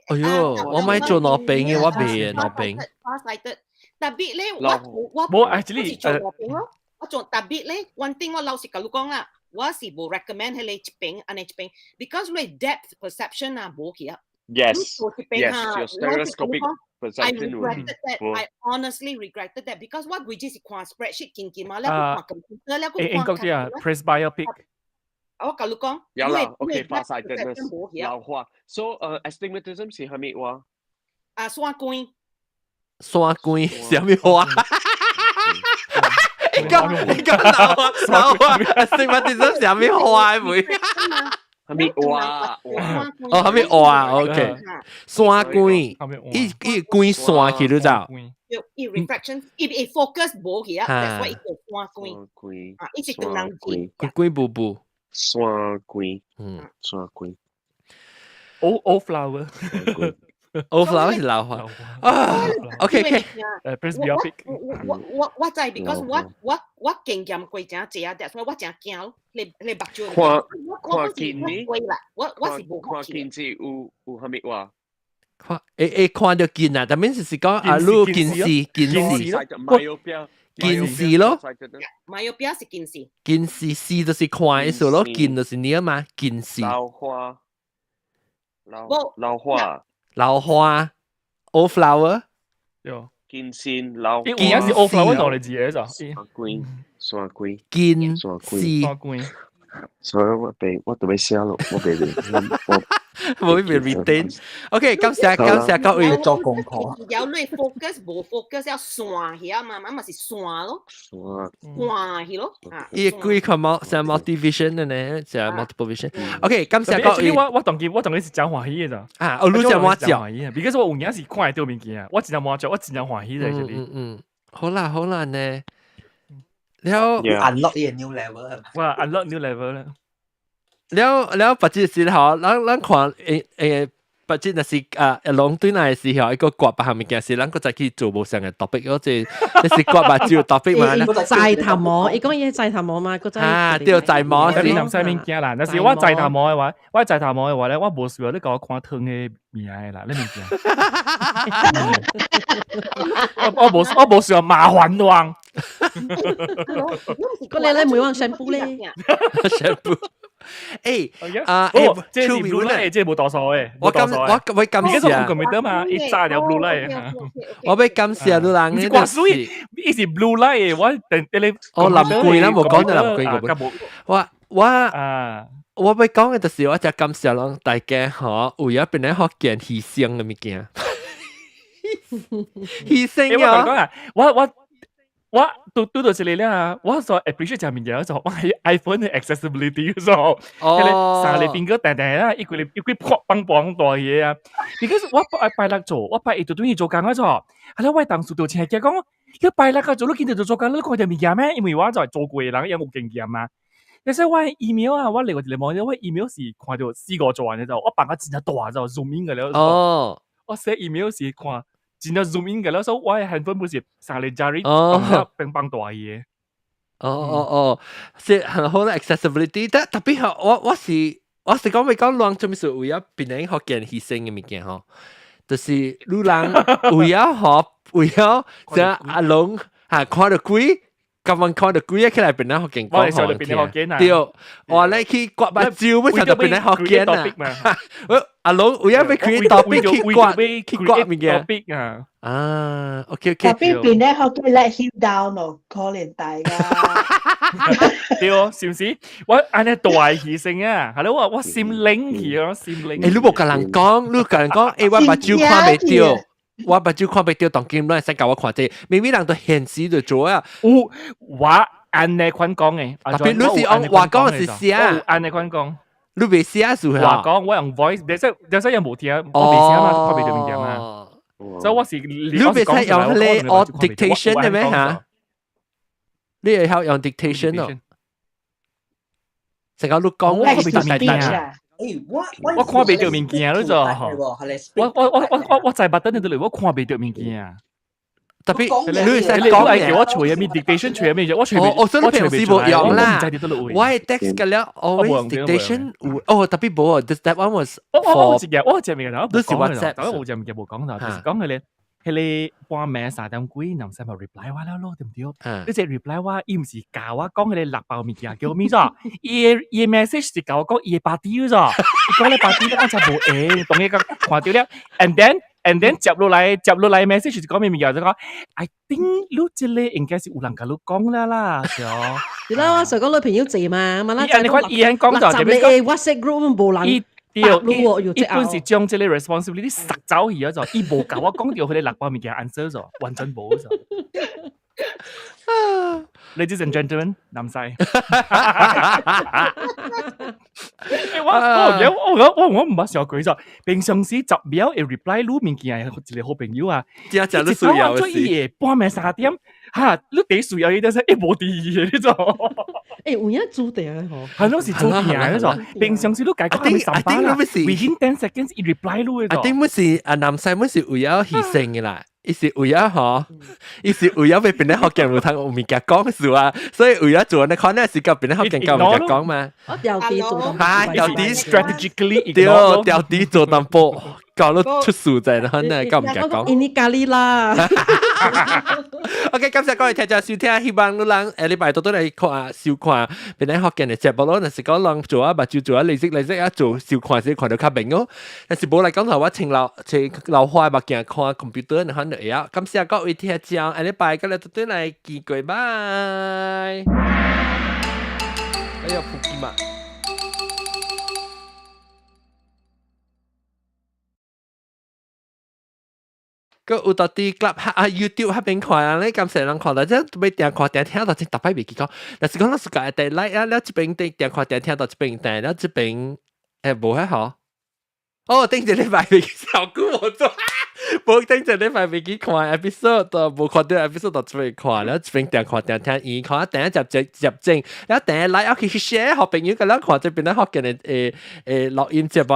哎喲，我買做兩邊的，我袂兩邊。特別咧，我無 actually 做兩邊咯。我做特別咧，one thing 我老實共你講啦，我是無 recommend 彼個一邊按呢一邊，because 你 depth perception 啊無去啊。 Yes, your stereoscopic I regretted that. I honestly regretted that because 我規日是看 spreadsheet 緊緊嘛，了閣看 computer，了閣看。英國啲啊，presbyopic。我共你講，有啦，OK，farsightedness 老花。So，astigmatism 是啥物話？啊，山龜。山龜啥物話？你講老花老花，astigmatism 啥物話會？啥物話？哦，啥物話？OK，山龜，伊伊龜山去你知？伊 refraction，伊伊 focus 無去啊，that's why 伊叫山龜。龜啊，伊是唐人字。龜龜布布。山龜，山龜。 Old flower。 Old flower 是老花啊。OK OK。presbyopic。我知，because 我經驗過誠濟啊，that's why 我誠驚你你目睭。看看近呢？我是無看近是有啥物話？看會會看著近啊，但係是講啊，你近視近視。近視咯， myopia 是近視。近視視就是看的時候咯，近就是你啊嘛，近視。老花，老花，老花，old flower。有近視老。應該是 old flower 兩個字嘅咋？山龜，山龜，近視，山龜。所以我袂，我都欲寫咯，我袂袂，我。冇被 retain。OK，感謝感謝各位。做功課。有你 focus 無 focus 要散去啊嘛，嘛嘛是散咯，散去咯。伊幾個 multi 成 multi vision 嘅呢，就 multiple vision。OK，感謝各位。我當佢是真歡喜嘅咋。啊，我你真滿足。because 我有影是看會到物件，我真正滿足，我真正歡喜嘅。嗯嗯，好啦好啦呢。了 unlock 呢個 new level。哇，unlock new level 啦。了了，別隻時候，咱咱看別隻若是啊，龍對來時候，一個刮別項物件是，咱閣再去做無相嘅 topic，嗰隻那是刮目睭 topic 嘛。在頭毛，伊講伊在頭毛嘛，閣再啊，對，在毛是。你南西物件啦，若是我在頭毛嘅話，我在頭毛嘅話咧，我無需要你共我看湯嘅物件啦，你物件。我無需要麻煩亂。嗰你咧每晚 shampoo 咧，shampoo。誒啊！誒，這是 blue light，這無多數嘅。我感我我感謝。而家做 computer 嘛，一炸條 blue light。我欲感謝你人。是掛水，伊是 blue light，我等等你。哦，林貴啦，無講到林貴個。我我啊，我欲講嘅就是我真感謝攏大家嗬，為咗變咧福建犧牲嘅物件。犧牲啊！我拄拄到這裡了，我所 appreciate 這物件，就我係 iPhone 嘅 accessibility 所，哦，三個 finger 定定啦，一個一個撲幫幫大嘢啊。because 我拜六做，我拜一就等於做工啊做，係啦，我當時就請講，你拜六啊做，你今日就做工，你看到物件咩？因為我就做過的人，有冇經驗嘛。但是我 email 啊，我另外一個網頁，我 email 是看到四個做完嘅就，我放個真正大就 zoom in 嘅了。哦，我寫 email 是看。真正 zoom in 嘅了，所以我嘅 handphone 不是三個 jari 放乒乓大嘢。哦哦哦，是很好嘅 accessibility，但特別係我是講未講亂，做咩事為咗別人學見犧牲嘅物件嗬，就是女人為咗學為咗就阿龍嚇看到鬼。咁樣看到鬼起來變咧學見講學聽，對，我咧去刮目睭，要就變咧學見啊！阿龍有一要 create topic 去刮去刮物件啊！啊，OK OK。特別變咧學見 let him down 咯，可憐大家。對哦，是唔是？我按呢大犧牲啊，係咯，我心靈去啊，心靈。欸，你無共人講，你共人講，欸，我目睭看袂著。我目睭看袂著，當今咱會使共我看這，明明人都現實就做啊。有我按呢款講嘅，特別你是用話講是寫，按呢款講，你袂寫是話講我用 voice，你即你即又無聽，我袂寫嘛，看袂著物件嘛。所以我是你袂使用迄個 dictation 嘅咩嚇？你會曉用 dictation 哦？成個你講我看袂著物件。我我看袂著物件，你做。我在捌等你嚟，我看袂著物件。特別你會使講嘅，叫我揣咩 dictation 揣咩我揣我所以平時無用啦。我係 text 嘅了，always dictation 有哦，特別無，that one was 我我我一個我一個物件，都是 WhatsApp。我有一個物件無講到，就是講佢咧。彼個半暝3點幾，男生咪 reply 我了咯，對毋對？你這 reply 我，伊毋是教我講彼個六包物件叫咩咗？伊的 message 是教我講伊的 party 咗，伊講咧 party 咧，我才無閒，當伊講看著了，and then 接落來 message 是講咩物件？就講 I think 你這個應該是有人共你講了啦，是哦。你啦，我上講女朋友濟嘛，嘛啦，伊按呢款伊按講就特別講 WhatsApp group 無人。對，伊本是將這個 responsibility 塞走去啊，就伊無共我講著彼個六包物件 answer 咗，完全無咗。Ladies and gentlemen，南西。我毋捌想過咗，平常時10秒會 reply 你物件一個好朋友啊，真正你需要嘅事。半暝3點，哈，你第需要伊就是一無佇伊嘅呢種。欸，有影注定吼，係攏是注定嗰種。平常時你解講係上班啦，within 10 seconds 伊 reply 你嘅。 I think 乜是啊，南西乜是為咗犧牲嘅啦。伊是為咗嗬，伊是為咗欲變咧福建有通有物件講事啊，所以為咗做呢可能是甲變咧福建教物件講嘛。我調啲做淡薄，調啲 strategically 對，調啲做淡薄，搞到出事在啦，可能教物件講。印尼咖喱啦。 OK，感謝各位聽眾收聽，希望你人下禮拜多多來看收看變咧福建的節目咯。若是講人做啊，目睭做啊，利息利息啊，做收看時看到較明哦。但是無來講頭，我穿老穿老花目鏡看 computer，你可能會曉。感謝各位聽眾，下禮拜今日多多來見過，拜。哎呀，撲街嘛！個有到啲 club 啊 YouTube 嗰邊看啊，你咁成人看到，即係欲定看定聽到真逐擺袂記講。若是講咱是家己 like 啊，了這邊定定看定聽到這邊定，了這邊無遐好。哦，頂一禮拜袂記小久無做，無頂一禮拜袂記看 episode，都無看到 episode 就出去看，了這邊定看定聽，伊看定接接接正，了定 like 去 share 予朋友，佮咱看這邊咱福建的錄音節目。